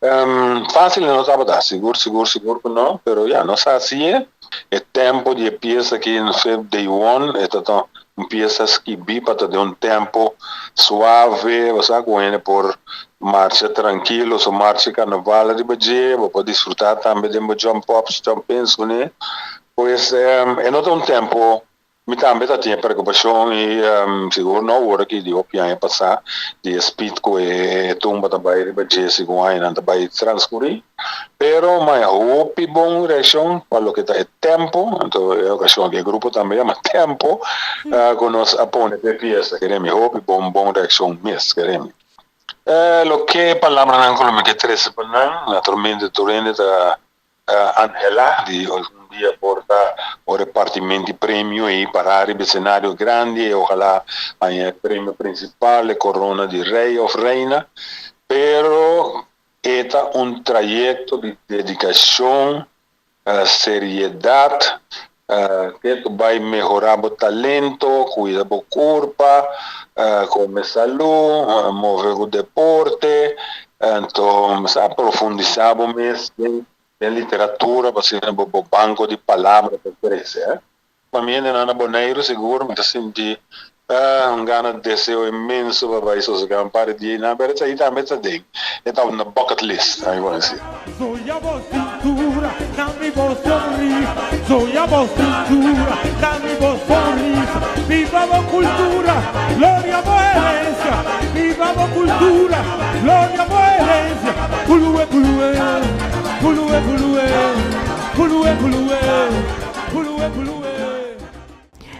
Fácil no tabata, sigur sigur sigur ku no, pero ya nos a hasié. E tempo di e piesa aki no sé day one, e ta ta un piesa skibí pa ta den un tempo suave, bo sa ku hende por marcha trankilo, su marcha karnaval riba dje, bo por disfrutá tambe den bo jump ups, jump ins kuné. Pues e no ta un tempo Mi tambe ta tin e preokupashon i sigur no awor aki di hopi aña pasá di e speed ku e tumba ta bai riba dje segun añanan ta bai transkurí. Pero maya hopi bon reakshon pa loke ta e tempo, anto e okashon aki e grupo tambe yama Tempo ku nos a pone pa e fiesta. Kere mi hopi bon bon reakshon mes kere mi. Loke palabranan ku lo mi ke trese pa nan, naturalmente tur hende ta Anhelá di algun dia por ta un repartiment di premio ei pará riba e senario grandi ei ojalá haña e premio principal, e corona di rey of reina. Pero e ta un trayecto di dedicacion, seriedad, ke tu bai mehorá bo talento, cuida bo curpa, come salú, move cu deporte, Anto sa profundisá bo mes den literatura pa asina bo bo banko di palabra ta krese. Pa mi hendenan na Boneiru sigur mi ta sinti un gana deseo inmenso pa bai sosegá un par di dia einan, pero esei tambe ta den e ta na bucket list, ami por disi.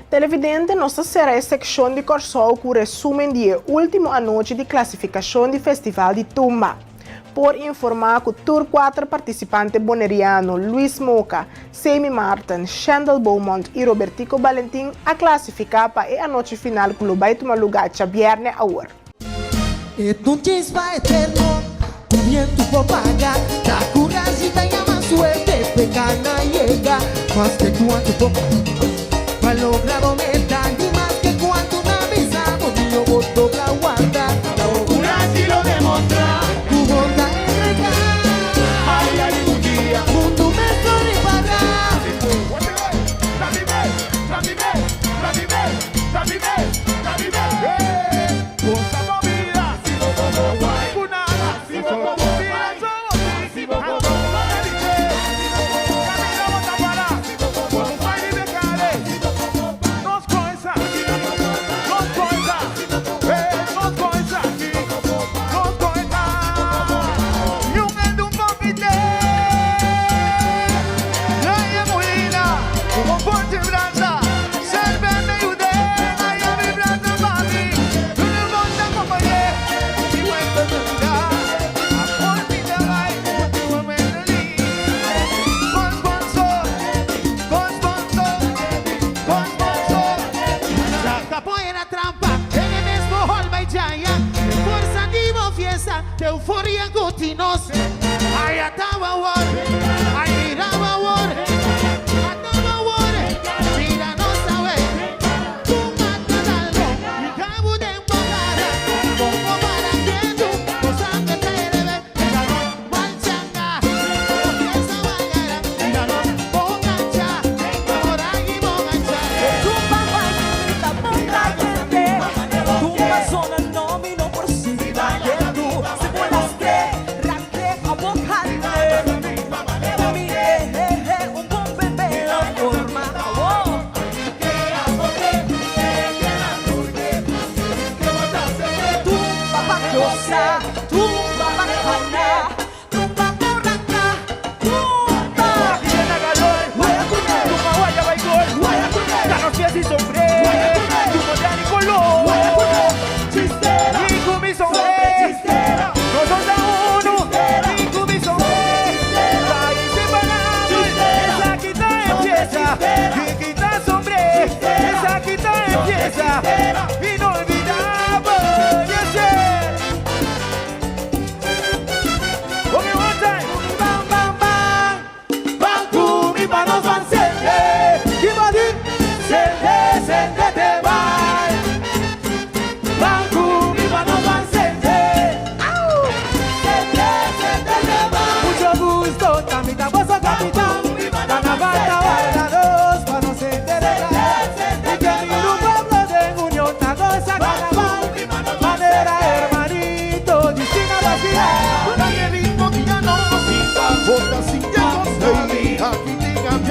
Televidente, nos ta sera e sekshon di Kòrsou ku resumen di e último anochi di klasifikashon di Festival di Tumba. Por informá ku tur kuater partisipante boneriano, Luis Moca, Samy Marten, Shendel Beaumont i Robertico Balentin a klasifiká pa e anochi final ku lo bai tuma lugá djabièrnè awor. E ta un chispa eterno cu bientu por paga Ta curashi ta yama suerte p'e cana yega Maske cuantu poco pa logra bo meta Ni maske cuantu na bisa bo mihor bo dobla warda Ta curashi lo demostra cu bo ta entrega Ay algun dia mundu mes lo ripara.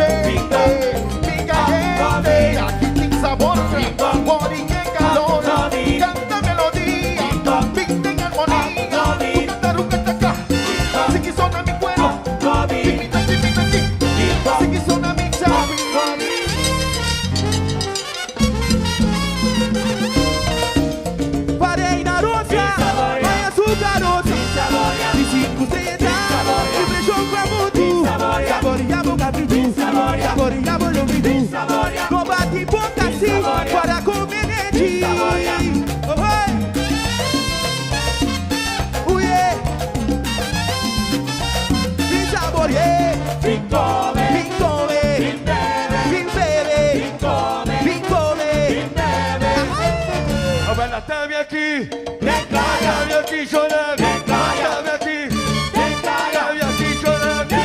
Hey, mi caliente, aquí tin sabor, body en calor, canta melodía, pinta en armonía, tu canta ruca chaca, sigui sona mi cuero, chimita chimita chi, sigui sona mi chapi. Pa Reina Rosa, haya su garota, di sinku estrella, impreshon pa mundu, saboria bo kaprichu, saboria bo lobritu, no bati boka si, para come nechi. Oh, hey. Ooh, yeah. Bin saboria, bin come, bin come, bin bebe, bin bebe, bin come, bin come, bin bebe. Tami aki, tami aki chorando, tami aki, tami aki chorando.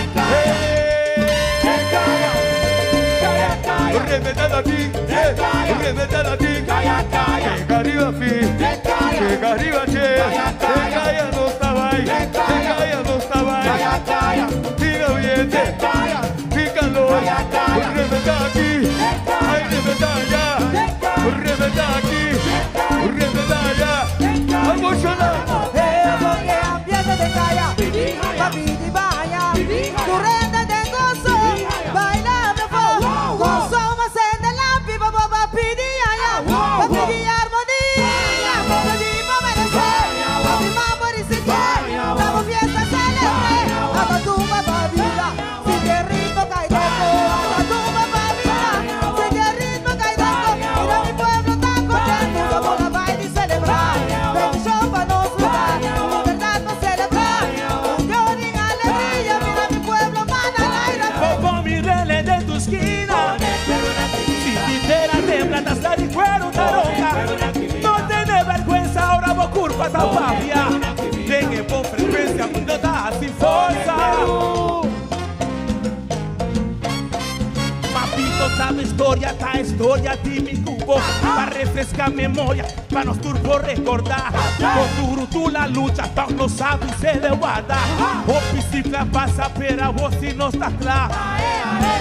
Rebentando aqui, rebentando aqui, chega arriba fi, chega arriba che, chega no está vai, chega no está vai, Tira ambiente, tin calor, rebenta aki, ay rebenta aya, rebenta aki, rebenta aya, emociona. ambiente de calla, papi di baña, currente de gozo, bailando gozo mas de la pipa papi di allá, papi di armonía, papi di merecer, papi mambo y estamos fiesta celebre, hasta tu papá vida, si te ritmo cae hasta tu papá vida, si te ritmo cae mira mi pueblo tan contento, vamos a bailar y celebrar, bendición para nos lugar, libertad para celebrar, unión y alegría, mira mi pueblo mana al aire. Como mi relé de tu esquina. Si tintera de plata, sal y cuero, taronga. No tiene vergüenza, ahora vos curva ta papia. Ten por frecuencia, mundo da sin fuerza. Papito sabe historia, ta historia di mi cubo. Pa refrescar memoria, pa nos turbo recordar. Con tu la lucha, pa no sabe se le guarda. O bicicleta pasa, pero vos si no está claro.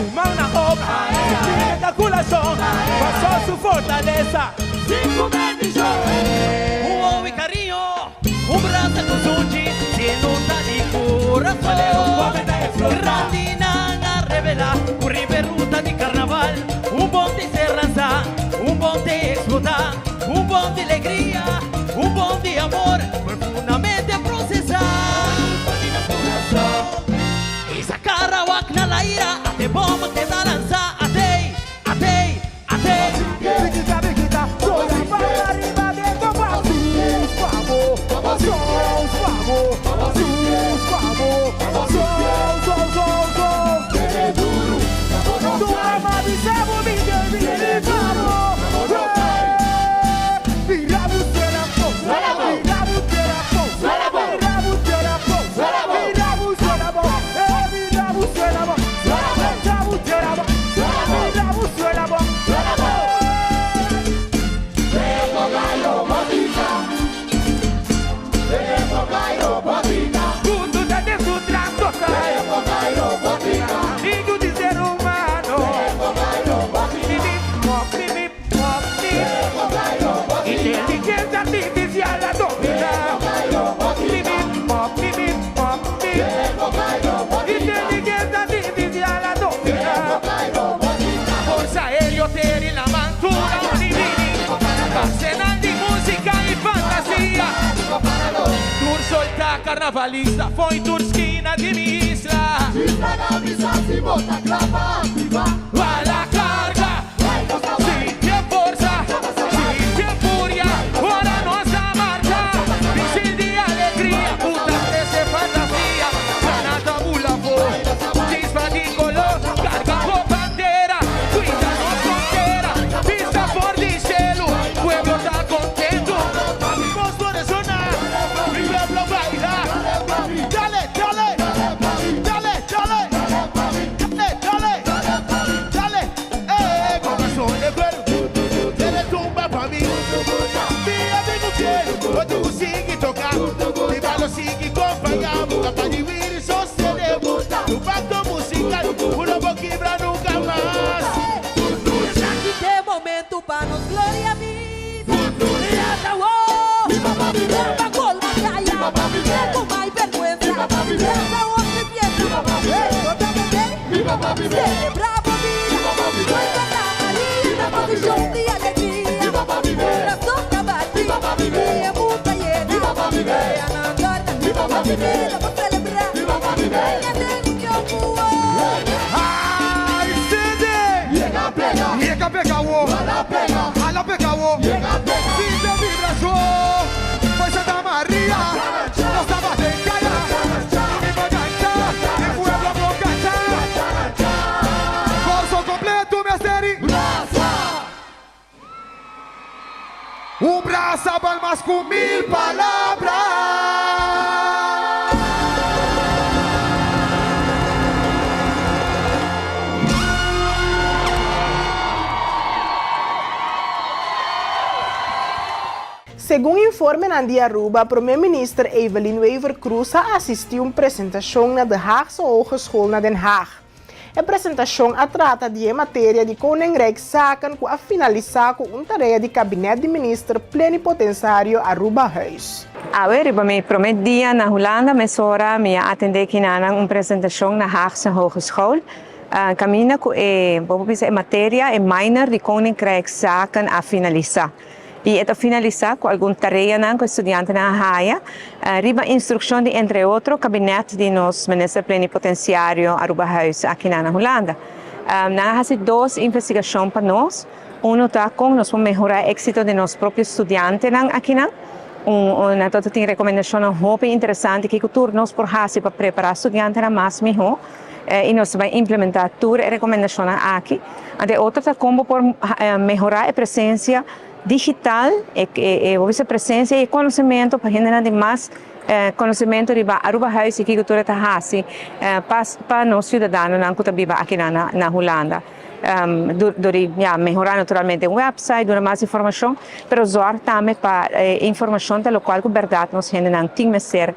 Humana obra, espectaculación, pasó su fortaleza. Cinco Un homem carinho, um braço com suji, se não tá de coração. Randina a revelar, o riberuta de carnaval, um bom de se lançar, um bom de explotar, um bom de alegria, um bom de amor, profundamente processar. E sacar a na la ira, até bomba te da lança, até, até, até. Chiquita, chiquita, soy para arriba de copa. Sus, vamos, sus, vamos, sus, vamos, sus, sus, sus, sus. Tu ama bisabo, mi baby, vamos. Mira, bucera, po, mira, bucera, po, mira, bucera, po, mira, bucera, po, mira, bucera, po, mira, bucera, po, mira, bucera, po. Mundo da Amigo de ser humano. Inteligencia artificial la domina. Inteligencia artificial la domina. Forza aéreo tiene la mantura Arsenal de música y fantasía. Tur solta carnavalista, foi turskina de mi isla. Va la carga, sin que forza, sin que furia, ahora nossa marcha. Misil de alegría, puta crece fantasía. Granata bulafo, chispa de color, carga con bandera, cuida no frontera, pista por dicelo, pueblo está contento. Amigos por zona, mi pueblo baila. Dale, dale, dale, dale, dale, dale, dale, corazón de cuero, te retumba pa' mí. Mi amigo fiel, o tu sigue tocar, mi palo sigue acompañado, capaz de vivir y sostener tu pacto musical, uno no quiebra nunca. bientu pa nos gloria bin. Lanta wo, pa colma caya, con hay vergüenza. Lanta wo sin piedra, celebra bo bida. Con Santa Maria na posicion di alegria. Corazon ta bati, y e mundo yena. Vida pa celebra. Venga den union cu Ay, Cindy! Yega pega! Yega pega wo! Hala pega! Hala pega wo! Yega pega! Sinti vibracion! Foi Santa Maria! Nos tabata den caya! Y mi por canta! Mi pueblo por canta! Corso completo mester di brasa! Un brasa bal mas ku mil palabra. Segun informenan di Aruba, Prome Minister Evelyn Wever-Croes a asisti un presentacion na De Haagse Hogeschool na Den Haag. E presentashon a trata di e materia di Koningrijkszaken ku a finalisá ku un tarea di Kabinet di Minister Plenipotensario Arubahuis. Awe riba mi prome dia na Hulanda mesora mi a atende kinanan un presentashon na Haagse Hogeschool kaminda ku e bo por bisa e materia e minor di Koninkrijkszaken a finalisá. I e ta finalisá ku algun tareanan ku e studiantenan a haya riba instrukshon di entre otro kabinet di nos Minister Plenipotensiario Aruba Huis akinan na Hulanda. Nan a hasi dos investigashon pa nos. Uno ta kon nos por mehorá e éksito di nos propio studiantenan akinan. Un nan ta tin rekomendashonnan hopi interesante kiko tur nos por hasi pa prepará studiantenan mas mihó. I nos ta bai implementá tur e rekomendashonnan aki. Anto e otro ta kon bo por mehorá e presensia digital, e bo bisa presensia i e konosementu pa hendenan tin mas konosementu riba Aruba Huis i kiko tur e ta hasi pa pa nos siudadanonan ku ta biba akinan na Hulanda. Dor di ya mehorá naturalmente e wèpsait, duna mas informashon, pero zòrg tambe pa e informashon ta lokual ku bèrdat nos hendenan tin mester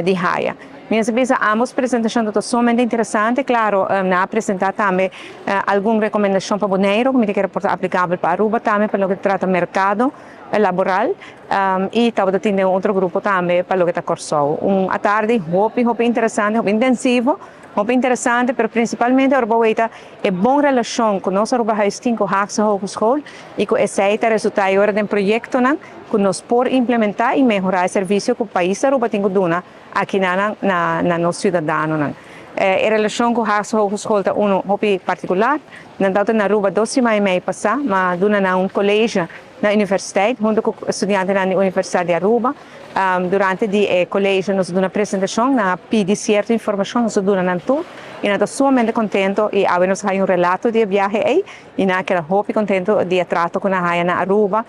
di haya. Mi a bisa ambos presentacion ta sumamente interesante. Claro, nan a presenta tambe algun recomendacion pa Boneiru cu mi ta kere por ta aplicabel pa Aruba tambe pa loke ta trata mercado laboral y tabata tin den otro grupo tambe pa loke ta Corsou. Un atardi hopi hopi interesante, hopi intensivo, hopi interesante, pero principalmente ora bo weta e bon relacion cu nos Arubahuis tin cu Haagse Hogeschool y cu esey ta resulta e ora den proyectonan cu nos por implementa y mehora e servicio cu pais Aruba tin cu duna Aki na na nos ciudadanonan. E relacion cu Haagse Hogeschool ta uno hopi particular. Nan tawata na Aruba dos siman y mei pasa, ma duna nan un college na universiteit hunto cu studiantenan di Universidad di Aruba. Durante di e college nos a duna presentacion, nan a pidi cierto informacion, nos a duna nan tur y nan ta sumamente contento y awe nos a haya un relato di e biahe ey y nan a keda hopi contento di e trato cu nan a haya na Aruba.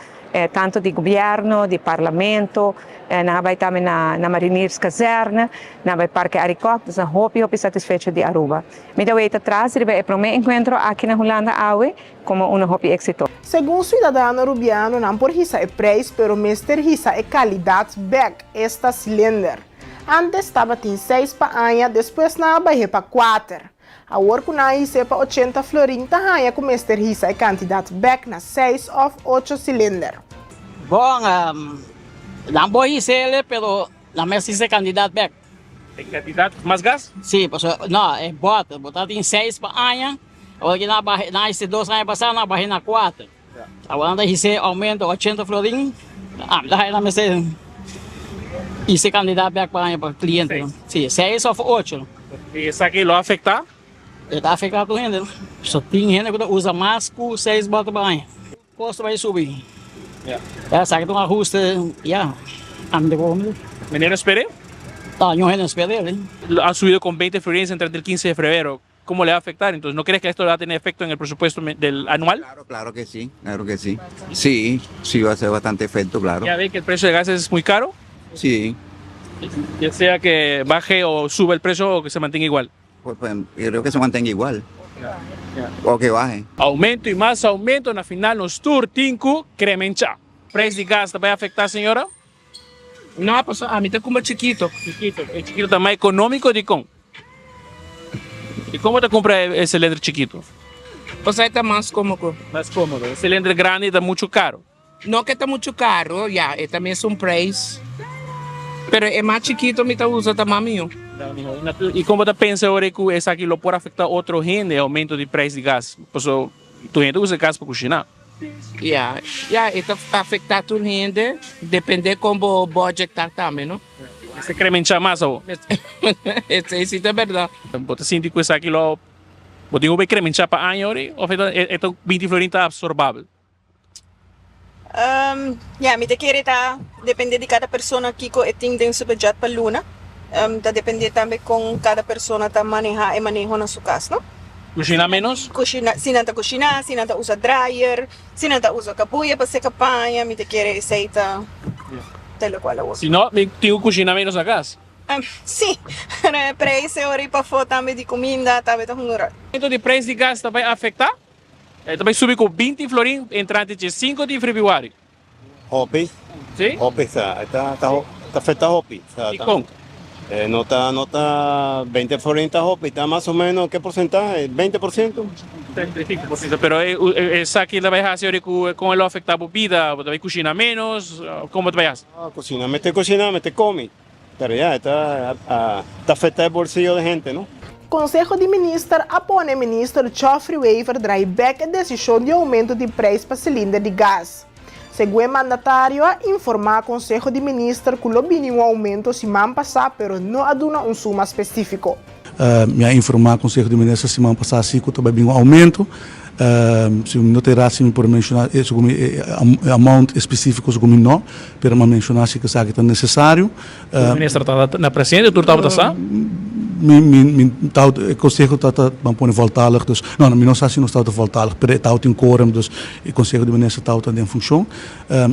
Tanto di gobierno, di parlamento, nan a bai tambe na na Marinierskazerne, nan a bai Parke Arikok, dus nan hopi hopi satisfecho di Aruba. Mi ta weta tras riba e prome encuentro aki na Hulanda awe como uno hopi exitoso. Segun ciudadano Rubiano nan por hisa e prijs pero mester hisa e calidad bek, esta cilinder. Antes tabatin seis pa aña, despues nan a bah'é pa kuater. Awor ku nan a his'é pa ochenta florin ta haña ku mester hisa e kantidat bèk na seis òf ocho silinder. Bon, nan por his'é pero nan mester hisa e kantidat bèk. E kantidat mas gas? Sí, pasobra no, e bòter, bo ta tin seis pa aña, awor ki nan a baha, nan a his'é dos aña pasá nan a bah'é na kuater. Awor nan ta hise aumento ochenta florin, ami ta haya nan mester hise kandidat bek pa haña pa kliente. Si, seis of ocho. I esaki lo afektá? E ta afektá tur hende. So tin hende ku ta usa mas ku seis bòter pa aña. Kosto bai subi. Ya, esaki ta un ahuste, ya, ami ta komo. Meneer a sper'é? No, niun hende a sper'é. Ha subido con veinte florines entre el quince de febrero. ¿Cómo le va a afectar? Entonces, ¿no crees que esto va a tener efecto en el presupuesto del anual? Claro, claro que sí, claro que sí. Sí, sí va a ser bastante efecto, claro. ¿Ya ve que el precio de gas es muy caro? Sí. Ya sea que baje o suba el precio o que se mantenga igual. Pues, pues yo creo que se mantenga igual. O que baje. Aumento y mas aumento, na final nos tur tin cu cremencha. Prijs di gas ta bay afecta señora? No, pasobra ami ta cumpra chikito. Chikito, e chikito ta mas economico dicon? Y como ta cumpra e cilindro chikito? Pasobra e ta mas kómodo. Mas kómodo. E silinder grandi ta muchu karu. No ke ta muchu karu, ya, e ta mesun preis. Pero e mas chikito mi ta usa ta mas mihó. I kon bo ta pensa ora ku esaki lo por afektá otro hende, e oumento di preis di gas? Pasobra tur hende ta usa gas pa kushiná. Ya, ya, e ta afektá tur hende, dependé kon bo budget ta tambe, no? Mester kremenchá mas awor. Esei si ta bèrdat. Bo ta sinti ku esaki lo bo tin ku bai kremenchá pa aña ora òf e ta 20 florin ta apsorbabel? Ya, mi ta kere ta depende di kada persona kiko e tin den su budget pa luna. Ta depende tambe kon kada persona ta maneha e maneho na su kas, no? Kushina menos? Kushina, si nan ta kushina, si nan ta usa dryer, si nan ta usa kabuya pa seka paña, mi ta kere esei ta ta lokual awor. Si no, mi tin ku kushina menos na kas. Si, e preis e ora i pafó tambe di kuminda tambe ta hunga ròl. Aumento di preis di gas ta bai afektá? E ta bai subi ku 20 florin entrante dje 5 di febrüari. Hopi. Sí? Hopi sa. Ta ta ta afecta hopi. Sa, Y con? Eh, no ta no ta 20 florin ta hopi, ta mas o menos ke porcentahe? 20%? 35%. Pero e e esaki ta bai hasi ora ku kon e lo afecta bo bida? Bo ta bai kushina menos? Kon bo ta bai hasi? Ah, kushina, mester kushina, mester komi. Pero ya, e ta ta afecta e bolsillo de hente, no? Conseho di Minister a pone Minister Geoffrey Wever draai bek e desishon di oumento di prijs pa silinder di gas. Segun e mandatario a informá Conseho di Minister ku lo bini un oumento siman pasá pero no a duna un suma spesífiko. Mi a informá Conseho di Minister siman pasá si ku ta bai bin un oumento. Si mi no ta erá si mi por menshoná segun mi e amount espesífiko segun mi no, pero mi a menshoná si ku esaki ta nesesario. Tur minister tabata na presente, tur tabata sa? Mi mi mi tabata e konseho tabata ban pone voltalig dus no no mi no sa si nos tabata voltalig pero e tabata tin quorum dus e konseho di minister tabata den funshon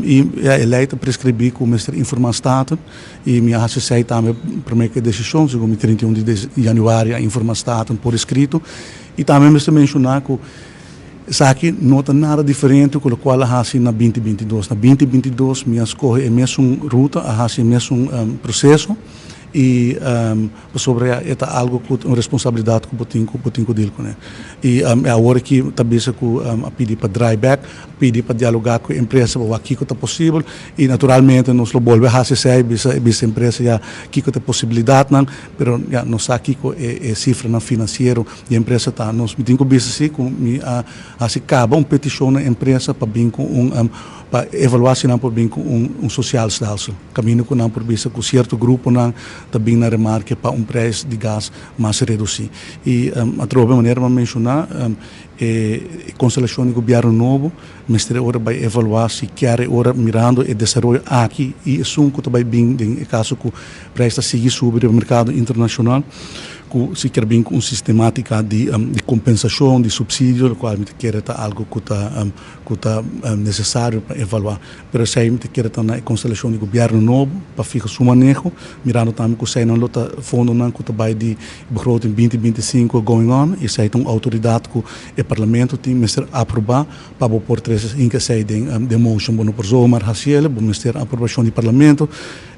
i ya e lei ta preskribí ku mester informá Staten i mi a hasi esei tambe promé ku e desishon segun mi 31 di yanüari a informá Staten por eskrito i tambe mester menshoná ku Esaki no ta nada diferente ku lokual a hasi na binti 22. Na binti 22 mi a skohe e mesun ruta, a hasi e mesun proseso i pasobra ya e ta algu ku un responsabilidat ku bo tin ku bo tin ku dil kuné. I awor aki ta bisa ku a pidi pa draai bek, a pidi pa dialogá ku e empresa pa wak kiko ta posibel i naturalmente nos lo bolbe hasi esei, bisa bisa e empresa ya kiko ta e posibilidatnan, pero ya nos sa kiko e e sifranan finansiero. Di empresa ta nos. Mi tin ku bisa si ku mi a hasi kaba un petishon na empresa pa bin ku un pa evaluá si nan por bin ku un un sosial stelsel. Kaminda ku nan por bisa ku sierto gruponan ta bin na remarke pa un preis di gas mas redusí. I atrobe manera mi a menshoná e konstelashon di gobièrnu nobo mester e ora bai evaluá si kier e ora mirando e desaroyo aki i esun ku ta bai bin den e kaso ku preis ta sigui subi riba merkado internashonal. Ku si kier bin ku un sistematika di di kompensashon, di supsidio, lokual mi ta kere ta algu ku ta ku ta nesesario pa evaluá. Pero esei mi ta kere ta na e konstelashon di gobièrnu nobo pa fiha su maneho, mirando tambe ku eseinan lo ta fondonan ku ta bai di begroting binti 25 going on, i esei ta un outoridat ku e parlamento tin mester aprobá pa bo por trese hinka esei den den motion. Bo no por zomaar hasiel, bo mester aprobashon di parlamento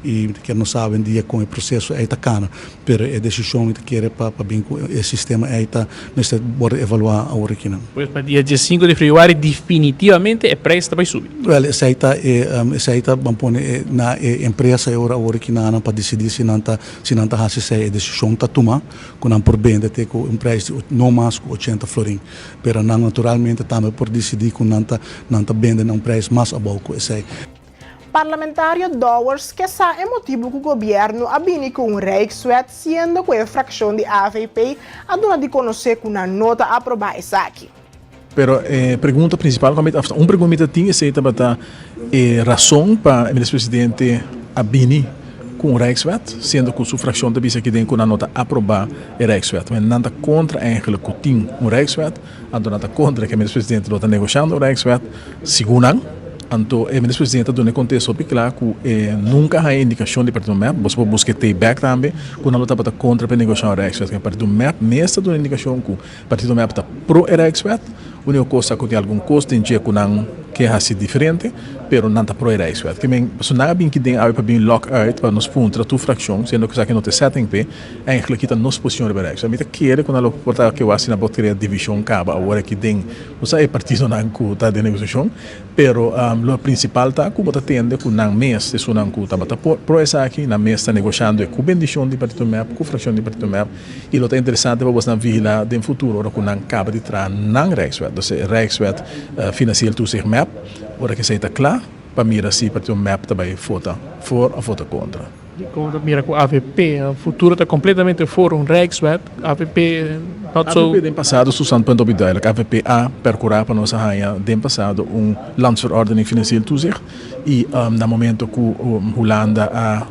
i mi ta kere nos sa awendia kon e proseso ei ta kana. Pero e desishon mi ta kere pa pa bin ku e sistema ei ta mester wòrdu evaluá awor akinan. Pues pa dia 15 di febrüari definitivamente e prijs ta bai subi. Wèl esei ta e esei ta ban pone e na e empresa e ora awor akinanan pa disidí si nan ta si nan ta hasi esei. E desishon ta tumá ku nan por bende te ku un prijs di no mas ku 80 florin. Pero nan naturalmente tambe por disidí ku nan ta nan ta bende na un prijs mas abou ku esei. Parlamentario Dowers ke sa e motibu ku gobièrnu a bini ku un Rijkswet siendo ku e frakshon di avp a duna di konosé ku nan no ta aprobá esaki. Pero e pregunta principal cu mi ta, un pregunta mi ta tin esey tabata e razon pa e minister presidente a bini cu un Rijkswet, siendo cu su fraccion ta bisa aki den cu nan no ta aproba e Rijkswet. Men nan ta contra eigenlijk cu tin un Rijkswet. Anto nan ta kontra ku e minister presidente lo ta negoshando un Rijkswet, segun nan. Anto e minister presidente a duna e kontesto hopi kla ku e nunka haña indikashon di partido mep, boso por buska e tape bèk tambe, ku nan lo tabata kontra pa e negoshá un Rijkswet. Ku partido mep mes ta duna indikashon ku partido mep ta pro e Rijkswet, úniko kos ta ku tin algun kos den dje ku nan. ke hasi diferente, pero nan ta pro e Rijkswet. Ke men, pasobra nan a bin ki den awe pa bin lòk uit pa nos puntra tur frakshon, siendo ku esaki no ta e setting p'e, Eigenlijk kita nos posicion riba Rijkswet. Mi ta kere cu nan lo por ta ke wak si nan por crea division caba awor aki den bo sa e partidonan cu ta den negociacion, pero lo principal ta cu bo ta tende cu nan mes, esunnan cu tabata pro esaki, nan mes ta negociando e cu bendicion di partido mep, cu fraccion di partido mep, y lo ta interesante pa bosnan vigila den futuro ora cu nan caba di traha nan Rijkswet, dus e Rijkswet Financieel Toezicht mep, ora cu esey ta cla pa mira si partido mep ta bay vota voor of vota contra. Kon ta mira ku avp futuro ta kompletamente for un Rijkswet, avp not so. Avp den pasado su standpunt hopi duidelijk, avp a percura pa nos a haña den pasado un Landsverordening Financieel Toezicht y na momento ku Hulanda a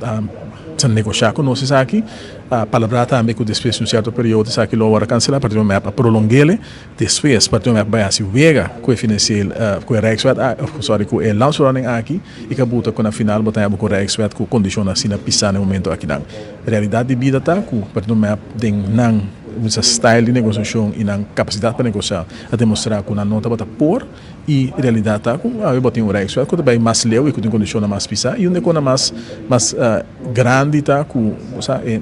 a negosha ku nos esaki a palabrá tambe ku despues di un sierto periodo esaki lo wòrdu kanselá, partido mep a prolong'ele. Despues partido mep bai hasi wega ku e financieel ku e Rijkswet sorry ku e Landsverordening aki i ka buta ku na final bo ta heba ku Rijkswet ku kondishonnan asina pisá na e momento akinan. Realidat di bida ta ku partido mep den nan bisa style di negosiashon i nan kapasidat pa negosiá a demostrá ku nan no tabata por i realidat ta ku awe bo tin un Rijkswet ku ta bai mas leu i ku tin kondishonnan mas pisá i un di e kosnan mas mas grandi ta ku bo sa e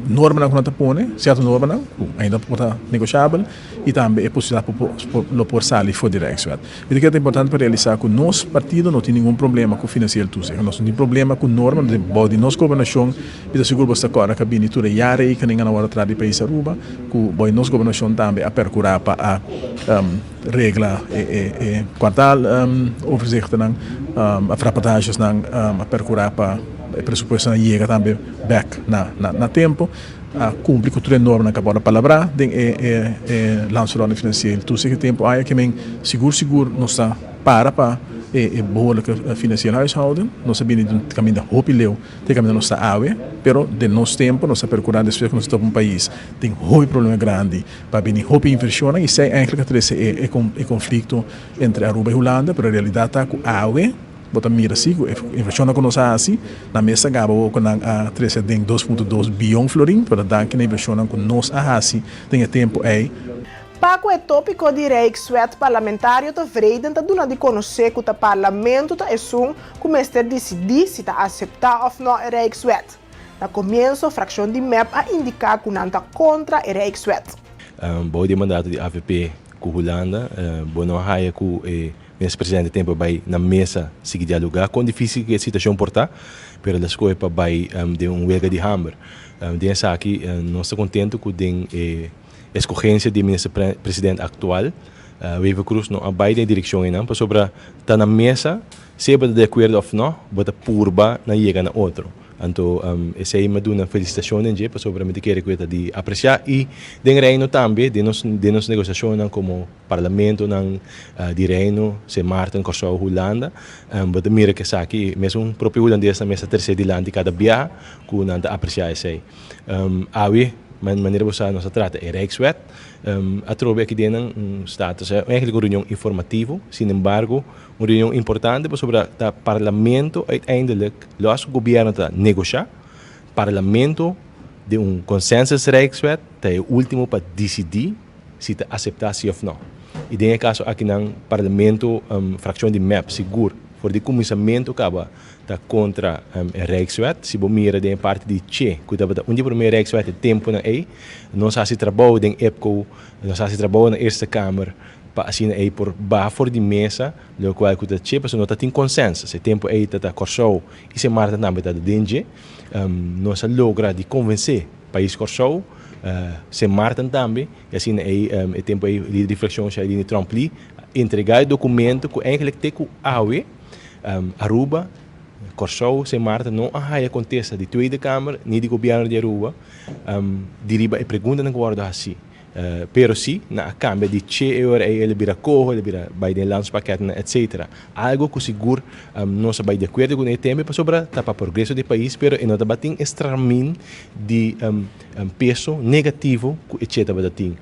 normanan ku nan ta pone, sierto normanan ku ainda por ta negoshabel i tambe e posibilidat pa por lo por sali for di Rijkswet. Mi ta kere ta importante pa realisá ku nos partido no tin ningun problema ku financieel toezicht, nos no tin problema ku norma, bou di nos gobernashon mi ta sigur bo ta kòrda ku a bini tur e jaarrekeningen awor atrás di pais Aruba ku bou di nos gobernashon tambe a perkurá pa a regla e kwartaal overzichtennan, of rapportagesnan, a perkurá pa e presupuestonan yega tambe bèk na tempu, a kumpli ku tur e normanan ku a wòrdu palabrá den e Landsverordening Financieel. Tur esaki tempu aya ke men sigur sigur nos ta para pa e behoorlijke financieel huishouden. Nos a bini di un kaminda hopi leu te kaminda nos ta awe, pero den nos tempu nos a perkurá despues ku nos a topa un pais den hopi problema grandi. Pa bini hopi inversionnan y esey eigenlijk a trece e conflicto entre Aruba y Hulanda, pero realidad ta cu awe bo ta mira si cu e inversionnan cu nos a haci nan mes ta gaba awor cu nan a trece den 2.2 biyon florin, pero danki na inversionnan cu nos a haci den e tempo ey. Pa cu e topico di Rijkswet parlamentario Tevreden ta duna di conoce cu ta parlamento ta esun cu mester dicidi si ta acepta of no e Rijkswet. Na komienso frakshon di mep a indiká ku nan ta kontra e Rijkswet. Bou di e mandato di avp ku Hulanda, bo no a haya ku e minister presidente tempu a bai na mesa sigui dialogá. Kon difísil ku e situashon por ta, pero el a skohe pa bai den un welga di hamber. Den esaki nos ta kontentu ku den e eskogensia di e minister presidente aktual, Wever Croes no a bai den e direkshon einan pasobra ta na mesa. Sea bo ta di akuerdo òf nò, bo ta purba na yega na otro. Anto esei mi a duna felisitashon den dje pasobra mi ta kere ku e ta di apresiá i den Reino tambe, den nos den nos negosiashonnan komo parlamentonan di Reino, Sint Maarten, Kòrsou, Hulanda, bo ta mira ku esaki mesun propio hulandesnan mes ta trese dilanti kada biaha ku nan ta apresiá esei. Awe, manera bo sa, nos a trata e Rijkswet. Atrobe aki den nan un status, eigenlijk un reunion informativo, sinembargo, Un reunion importante pasobra ta parlamento uiteindelijk, los ku gobierno ta negosha, parlamento den un consensus rijkswet ta e ultimo pa disidí si ta aseptá si òf nò. I den e kaso akinan parlamento, frakshon di mep sigur for di kuminsamentu kaba ta kontra e rijkswet. Si bo mira den e parti di Che ku tabata un di e promé rijkswet e tempunan ei, nos hasi trabou den EPCO, nos hasi trabou na Eerste Kamer, pa asina ei por baha for di mesa, lokual ku ta che pasobra no ta tin konsensus. E tempu ei ta ta Kòrsou i Sint Maarten tambe ta den dje. Nos a logra di konvensé pais Kòrsou, Sint Maarten tambe, i asina ei e tempu ei lider di frakshon Shailene Tromp-Lee a entregá e dokumento ku eigentlik te ku awe Aruba, Kòrsou, Sint Maarten no a haya kontesta di Tweede Kamer ni di gobièrnu di Aruba di riba e preguntanan ku wòrdu hasí. Pero si, nan a cambia di che e ora ey el a bira coho, el a bira bay den landspakketten etc. Algo cu sigur nos a bay di acuerdo cu ne tembe pasobra ta pa progreso di pais pero e no tabatin e stramin di peso negativo cu e che tabata tin.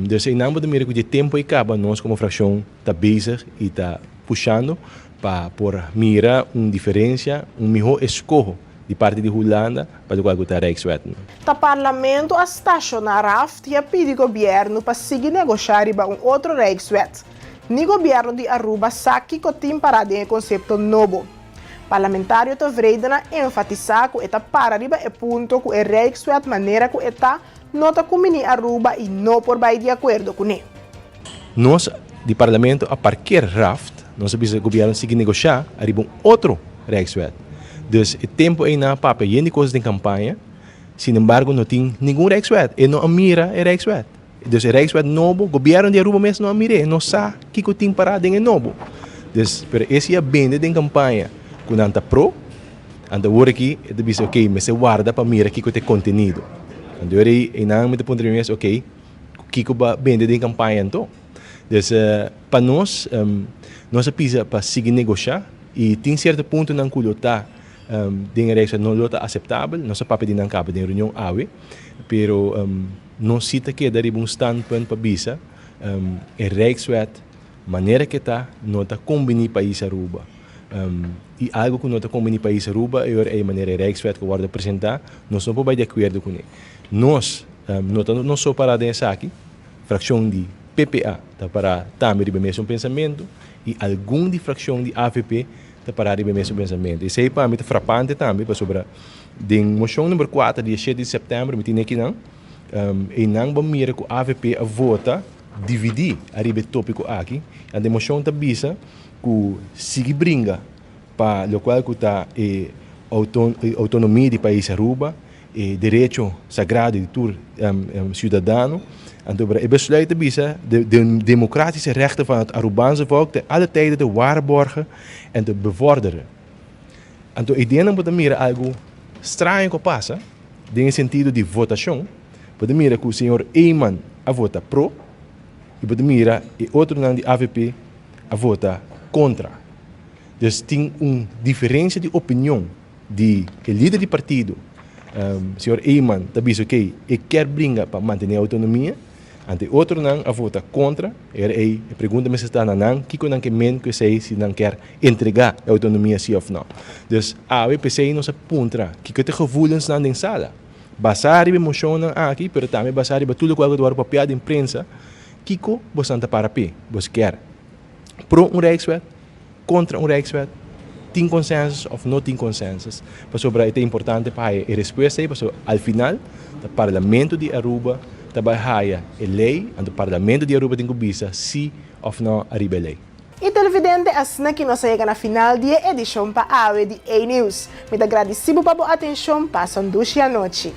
Dus eynan bo ta mira cu di e tempo ey caba nos como fraccion ta bezig y ta pushando pa por mira un diferencia, un miho escoho di parti di Hulanda pa lokual ku ta Rijkswet. Ta Parlamento a stashoná Raft i a pidi gobièrnu pa sigui negoshá riba un otro Rijkswet. Ni gobierno di Aruba sa kico tin para den e concepto nobo. Parlamentario Tevreden a enfatisa cu e ta para riba e punto cu e Rijkswet manera cu e ta no ta cumini Aruba y no por bay di acuerdo cune. Nos di Parlamento a parkeer raft, nos a bisa gobierno sigui negosha ariba un otro Rijkswet. Dus e tempo ey nan a papia yen di cosas den campaña, sin embargo no tin ningun Rijkswet. E no a mira e Rijkswet. Dus e Rijkswet nobo, gobierno di Aruba mes no a mir'é, no sa kiko tin pará den e nobo. Dus, pero e si a bende den campaña cu nan ta pro, anto awor aki e ta bisa ok, mester warda pa mira kiko ta e contenido. Anto ora ei einan mi ta puntra mi mes, ok, kiko bo a bende den campaña anto? Dus, pa nos, nos a pisa pa sigui negoshá y tin cierto puntonan cu lo ta den e Rijkswet no lo ta aceptabel, nos a papia di nan caba den reunion awe, pero Nos si ta keda riba un standpunt pa bisa e Rijkswet manera ke ta no ta kombini pais Aruba. I algo ku no ta kombini pais Aruba e ora ei manera e Rijkswet ku wòrdu presentá nos no por bai di akuerdo kuné. Nos no ta nos so pará den esaki, frakshon di PPA ta pará tambe riba e mesun pensamentu i algun di frakshon di avp ta pará riba e mesun pensamentu. Esei pa mi ta frapante tambe pasobra Den moshon number kuater di e shete di sèptèmber mi tin ekinan, einan bo mira ku avp a vota dividí ariba e tópiko aki. Anto e moshon ta bisa ku sigui bringa pa lokual ku ta e outonomia di pais Aruba, e derecho sagrado di tur siudadano. Anto e besluit ta bisa de democratische rechten van het Arubaanse volk te alle tijden te waarborgen en te bevorderen. Anto e dianan bo ta mira algu straño ku a pasa den e sentido di votashon. Bo ta mira ku señor Eman a vota pro i bo ta mira e otronan di avp a vota kontra. Dus tin un diferensia di opinion di e lider di partido, señor Eman ta bisa okey e kier bringa pa mantene autonomia. Anto e otronan a vota kontra, e ora ei e pregunta mester sta na nan kiko nan ke men ku esei si nan kier entregá e outonomia si òf nò. Dus awe p'esei nos a puntra kiko ta e gevoelensnan den sala. Basá riba e moshonnan aki pero tambe basá riba tur lokual ku ta wòrdu papiá den prensa, kiko bosnan ta para p'e? Bos kier pro un Rijkswet? Kontra un Rijkswet? Tin konsensus òf no tin konsensus? Pasobra e ta importante pa haya e respuesta ei, pasobra al final ta Parlamento di Aruba ta bai haya e lei, anto Parlamento di Aruba tin ku bisa si òf no ariba e lei. Y televidente asina ki nos a yega na final di e edicion pa awe di A-News. Mi ta gradicibo pa bo atencion, pasa un dushi anochi.